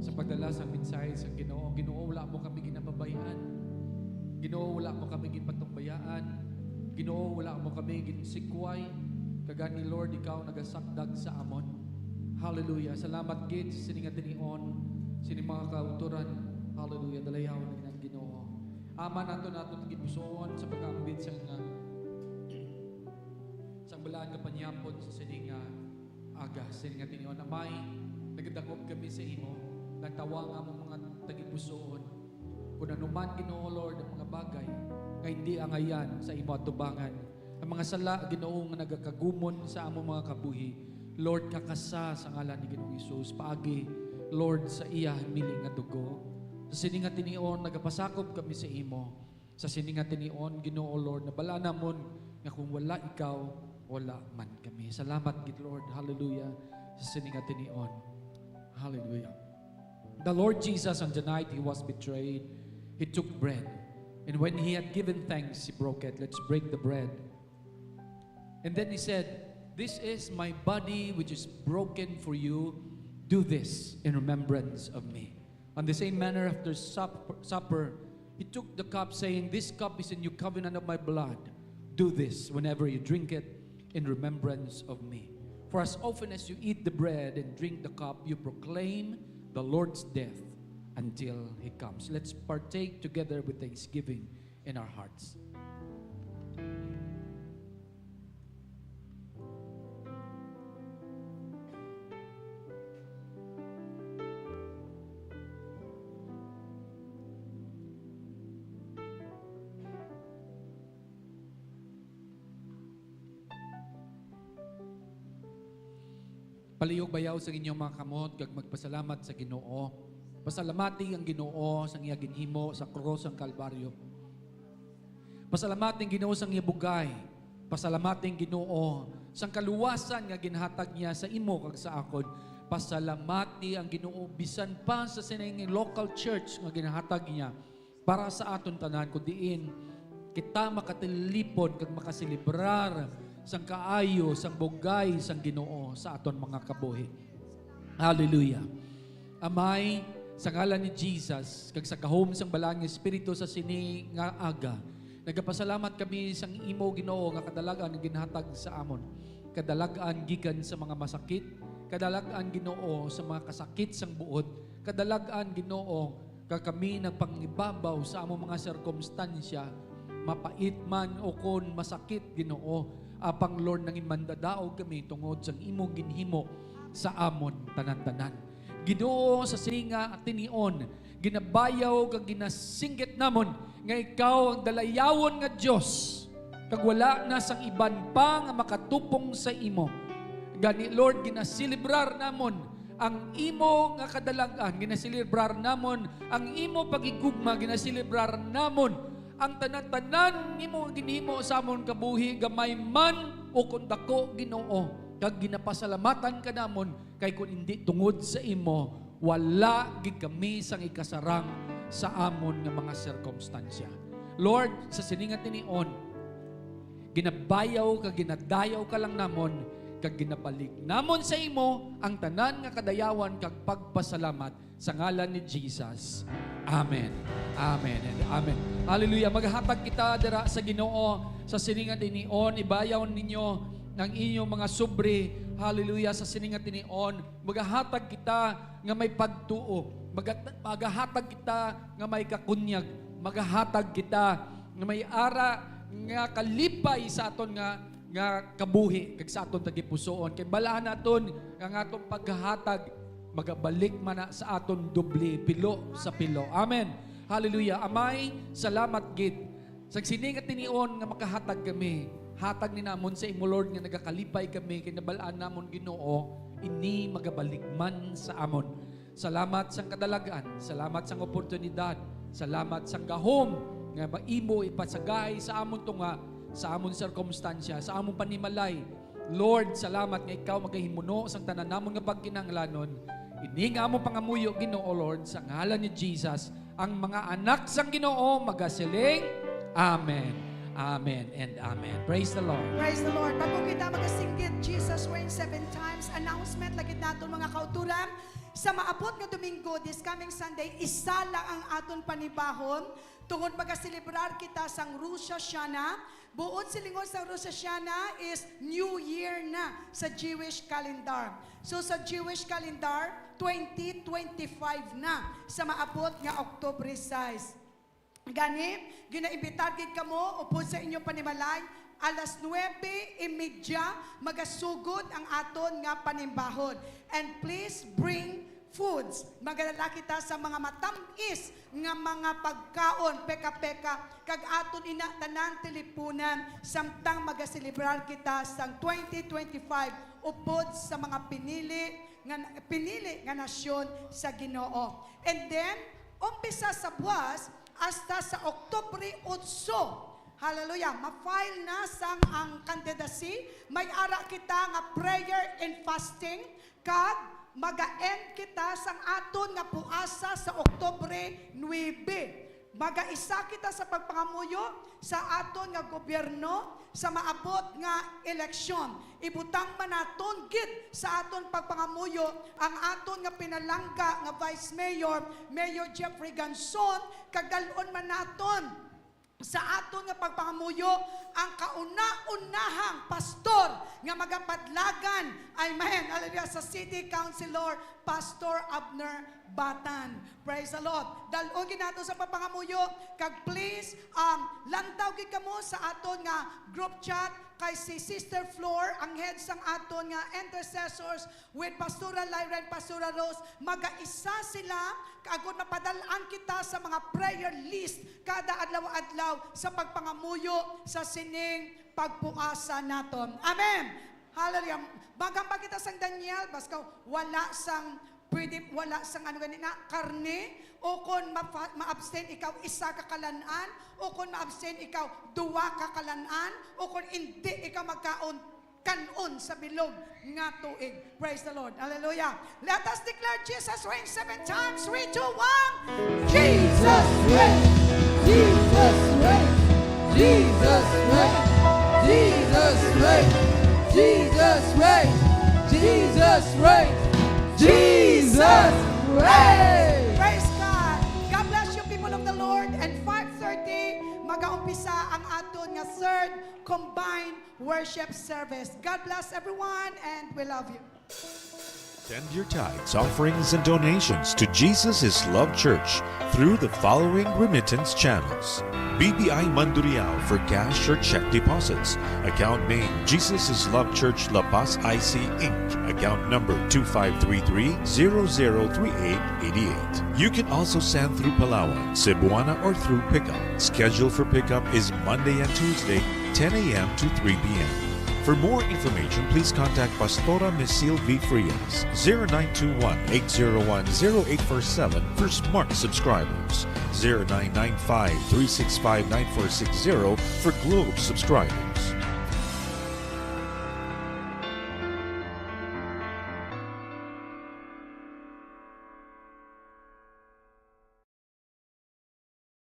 sa pagdala sa mensahe sa Ginoo. Ginoo, wala mo kami ginapabayaan. Ginoo, wala mo kami ginpatumbayaan. Ginoo, wala mo kami ginsikway. Kagani, Lord, ikaw nagasakdag sa amon. Hallelujah. Salamat gid sa sini nga tinion, sini mga kautoran. Hallelujah. Dalayawon na gid ang Ginoo. Ama nato nato gipusoon sa pag-ambit Ang kapanyapon sa sini nga aga, sini nga tinion, Amay, nagadangop kami sa imo, natawa nga among mga tagipusoon. Kung ano man, Ginoo, Lord, ang mga bagay nga hindi angayan sa imo atubangan, ang mga sala, Ginoo, nga nagakagumon sa among mga kabuhi, Lord, kakasa sa ngalan ni Ginoong Hesus, paagi, Lord, sa iya himili nga dugo. Sa sini nga tinion, nagapasakop kami sa imo. Sa sini nga tinion, Ginoo, Lord, nabal-an namon nga kung wala ikaw, wala man kami. Salamat gid, Lord. Hallelujah. Sa sini nga tinion. Hallelujah. The Lord Jesus, on the night he was betrayed, he took bread. And when he had given thanks, he broke it. Let's break the bread. And then he said, "This is my body which is broken for you. Do this in remembrance of me." On the same manner, after sup- supper, he took the cup, saying, "This cup is a new covenant of my blood. Do this whenever you drink it in remembrance of me. For as often as you eat the bread and drink the cup, you proclaim the Lord's death until he comes." Let's partake together with thanksgiving in our hearts. Palihog bayaw sa inyong mga kamot kag magpasalamat sa Ginoo. Pasalamati ang Ginoo sa iya ginhimo sa krus sang Kalbaryo. Pasalamati ang Ginoo sa iya bugay. Pasalamati ang Ginoo sang kaluwasan nga ginhatag niya sa imo kag sa akon. Pasalamati ang Ginoo bisan pa sa sining local church nga ginhatag niya para sa aton tanan, kun diin kita makatilipon kag makaselebrar sang kaayo sang bugay sang Ginoo sa aton mga kabuhi. Hallelujah. Amay, sa ngalan ni Jesus, kag sa gahom sang Balaan nga Espiritu sa sini nga aga, nagapasalamat kami sang imo, Ginoo, nga kadalag-an nga ginhatag sa amon. Kadalag-an gikan sa mga masakit, kadalag-an, Ginoo, sa mga kasakit sang buot, kadalag-an, Ginoo, nga kami nagpangibabaw sa among mga sirkumstansya, mapait man o kon masakit, Ginoo, apang, Lord, nangin mandadaog kami tungod sang imong ginhimo sa amon tanan-tanan. Ginoo, sa sini nga tinion, ginabayaw kag ginasinggit namon nga ikaw ang dalayawon nga Dios, kag wala na sang iban pa nga makatupong sa imo. Gani, Lord, ginaselebrar namon ang imo nga kadalag-an, ginaselebrar namon ang imo paghigugma, ginaselebrar namon ang tanan-tanan nimo nga ginhimo sa amon kabuhi, gamay man o kon dako, Ginoo, kag ginapasalamatan ka namon, kay kon indi tungod sa imo, wala gid kami sang ikasarang sa amon nga mga sirkumstansya. Lord, sa sini nga tinion, ginabayaw kag ginadayaw ka lang namon, kag ginabalik namon sa imo ang tanan nga kadayawan kag pagpasalamat sa ngalan ni Jesus. Amen. Amen and amen. Hallelujah. Maghatag kita dira sa Ginoo sa sini nga tinion. Ibayaw ninyo ang inyong mga sobre. Hallelujah. Sa sini nga tinion, magahatag kita nga may pagtuo. Magat-, magahatag kita nga may kakunyag. Magahatag kita nga may ara nga kalipay sa aton nga, nga kabuhi kag sa aton tagipusoon. Kay balaan naton nga ang aton paghatag magabalik man na sa aton doble, pilo sa pilo. Amen. Hallelujah. Amay, salamat gid sa sini nga tinion nga makahatag kami. Hatag ni namon sa imo, Lord, nga nagakalipay kami kay nabalaan namon, Ginoo, ini magabalik man sa amon. Salamat sang kadalagan, salamat sang oportunidad, salamat sang gahom nga ba imo ipasagay sa amon tunga, sa amon sirkumstansya, sa amon panimalay. Lord, salamat nga ikaw magahimuno sang tanan namon nga pagkinahanglanon. Ini nga amon pangamuyo, Ginoo, Lord, sa ngalan ni Jesus, ang mga anak sang Ginoo magasiling, "Amen, amen, and amen." Praise the Lord. Praise the Lord. Bago kita magasinggit, "Jesus reigns seven times," announcement lagi naton, mga kauturan. Sa maabot nga Domingo, this coming Sunday, isa lang ang aton panibahon. Tungod magaselebrar kita sang Rosh Hashanah, buot silingon sang Rosh Hashanah is New Year na sa Jewish calendar. So, sa Jewish calendar, twenty twenty-five na sa maabot nga October sais. Gani, ginaimbitar gid kamo upod sa inyong panimalay, Alas nuebe y media, magasugod ang aton nga panimbahon. And please bring foods. Magadala kita sa mga matam-is nga mga pagkaon, peka-peka, kag aton ina tanan tilipunan, samtang magaselebrar kita sang twenty twenty-five upod sa mga pinili nga, pinili nga nasyon sa Ginoo. And then, umpisa sa buwas hasta sa Oktubre otso. Hallelujah. Ma-file na sang ang candidacy. May ara kita nga prayer and fasting. Kag maga-end kita sang aton nga puasa sa Oktubre nuebe. Magaisa kita sa pagpangamuyo sa aton nga gobyerno sa maabot nga eleksyon. Ibutang man naton gid sa aton pagpangamuyo ang aton nga pinalangga nga Vice Mayor, Mayor Jeffrey Ganzon, kag dal-on man naton sa aton nga pagpangamuyo ang kauna-unahang pastor nga magapadlagan, amen, hallelujah, sa City Councilor, Pastor Abner Batan. Praise the Lord. Dal-on gid nato sa pagpangamuyo, kag please, um, lantaw gid kamo sa aton nga group chat, kay si Sister Flor, ang head sang aton nga intercessors, with Pastora Lyra and Pastora Rose, magaisa sila, kag mapadal-an kita sa mga prayer list kada adlaw-adlaw sa pagpangamuyo sa sining pagpuasa naton. Amen. Hallelujah. Maghambal kita sang Daniel, basta wala sang, pwede, wala sang ano gani na, karne, o kon mafa-, ma-abstain ikaw isa ka kalan-an, o kon ma-abstain ikaw duwa ka kalan-an, o kon indi ikaw magkaon kan-on sa bilog nga tuig. Praise the Lord. Hallelujah. Let us declare Jesus reigns seven times. Three, two, one. Jesus reigns. Jesus reigns. Jesus reigns. Jesus reigns. Jesus reigns. Jesus reigns. Jesus reigns. Praise God. God bless you, people of the Lord. And five thirty, magaumpisa ang aton nga third combined worship service. God bless everyone, and we love you. Send your tithes, offerings, and donations to Jesus is Love Church through the following remittance channels. B P I Mandurriao for cash or check deposits. Account name, Jesus is Love Church La Paz I C Inc. Account number two five three three zero zero three eight eight eight. You can also send through Palauan, Cebuana, or through pickup. Schedule for pickup is Monday and Tuesday, ten a m to three p m. For more information, please contact Pastora Misil V. Frias, zero nine two one, eight zero one, zero eight four seven for Smart subscribers, zero nine nine five, three six five, nine four six zero for Globe subscribers.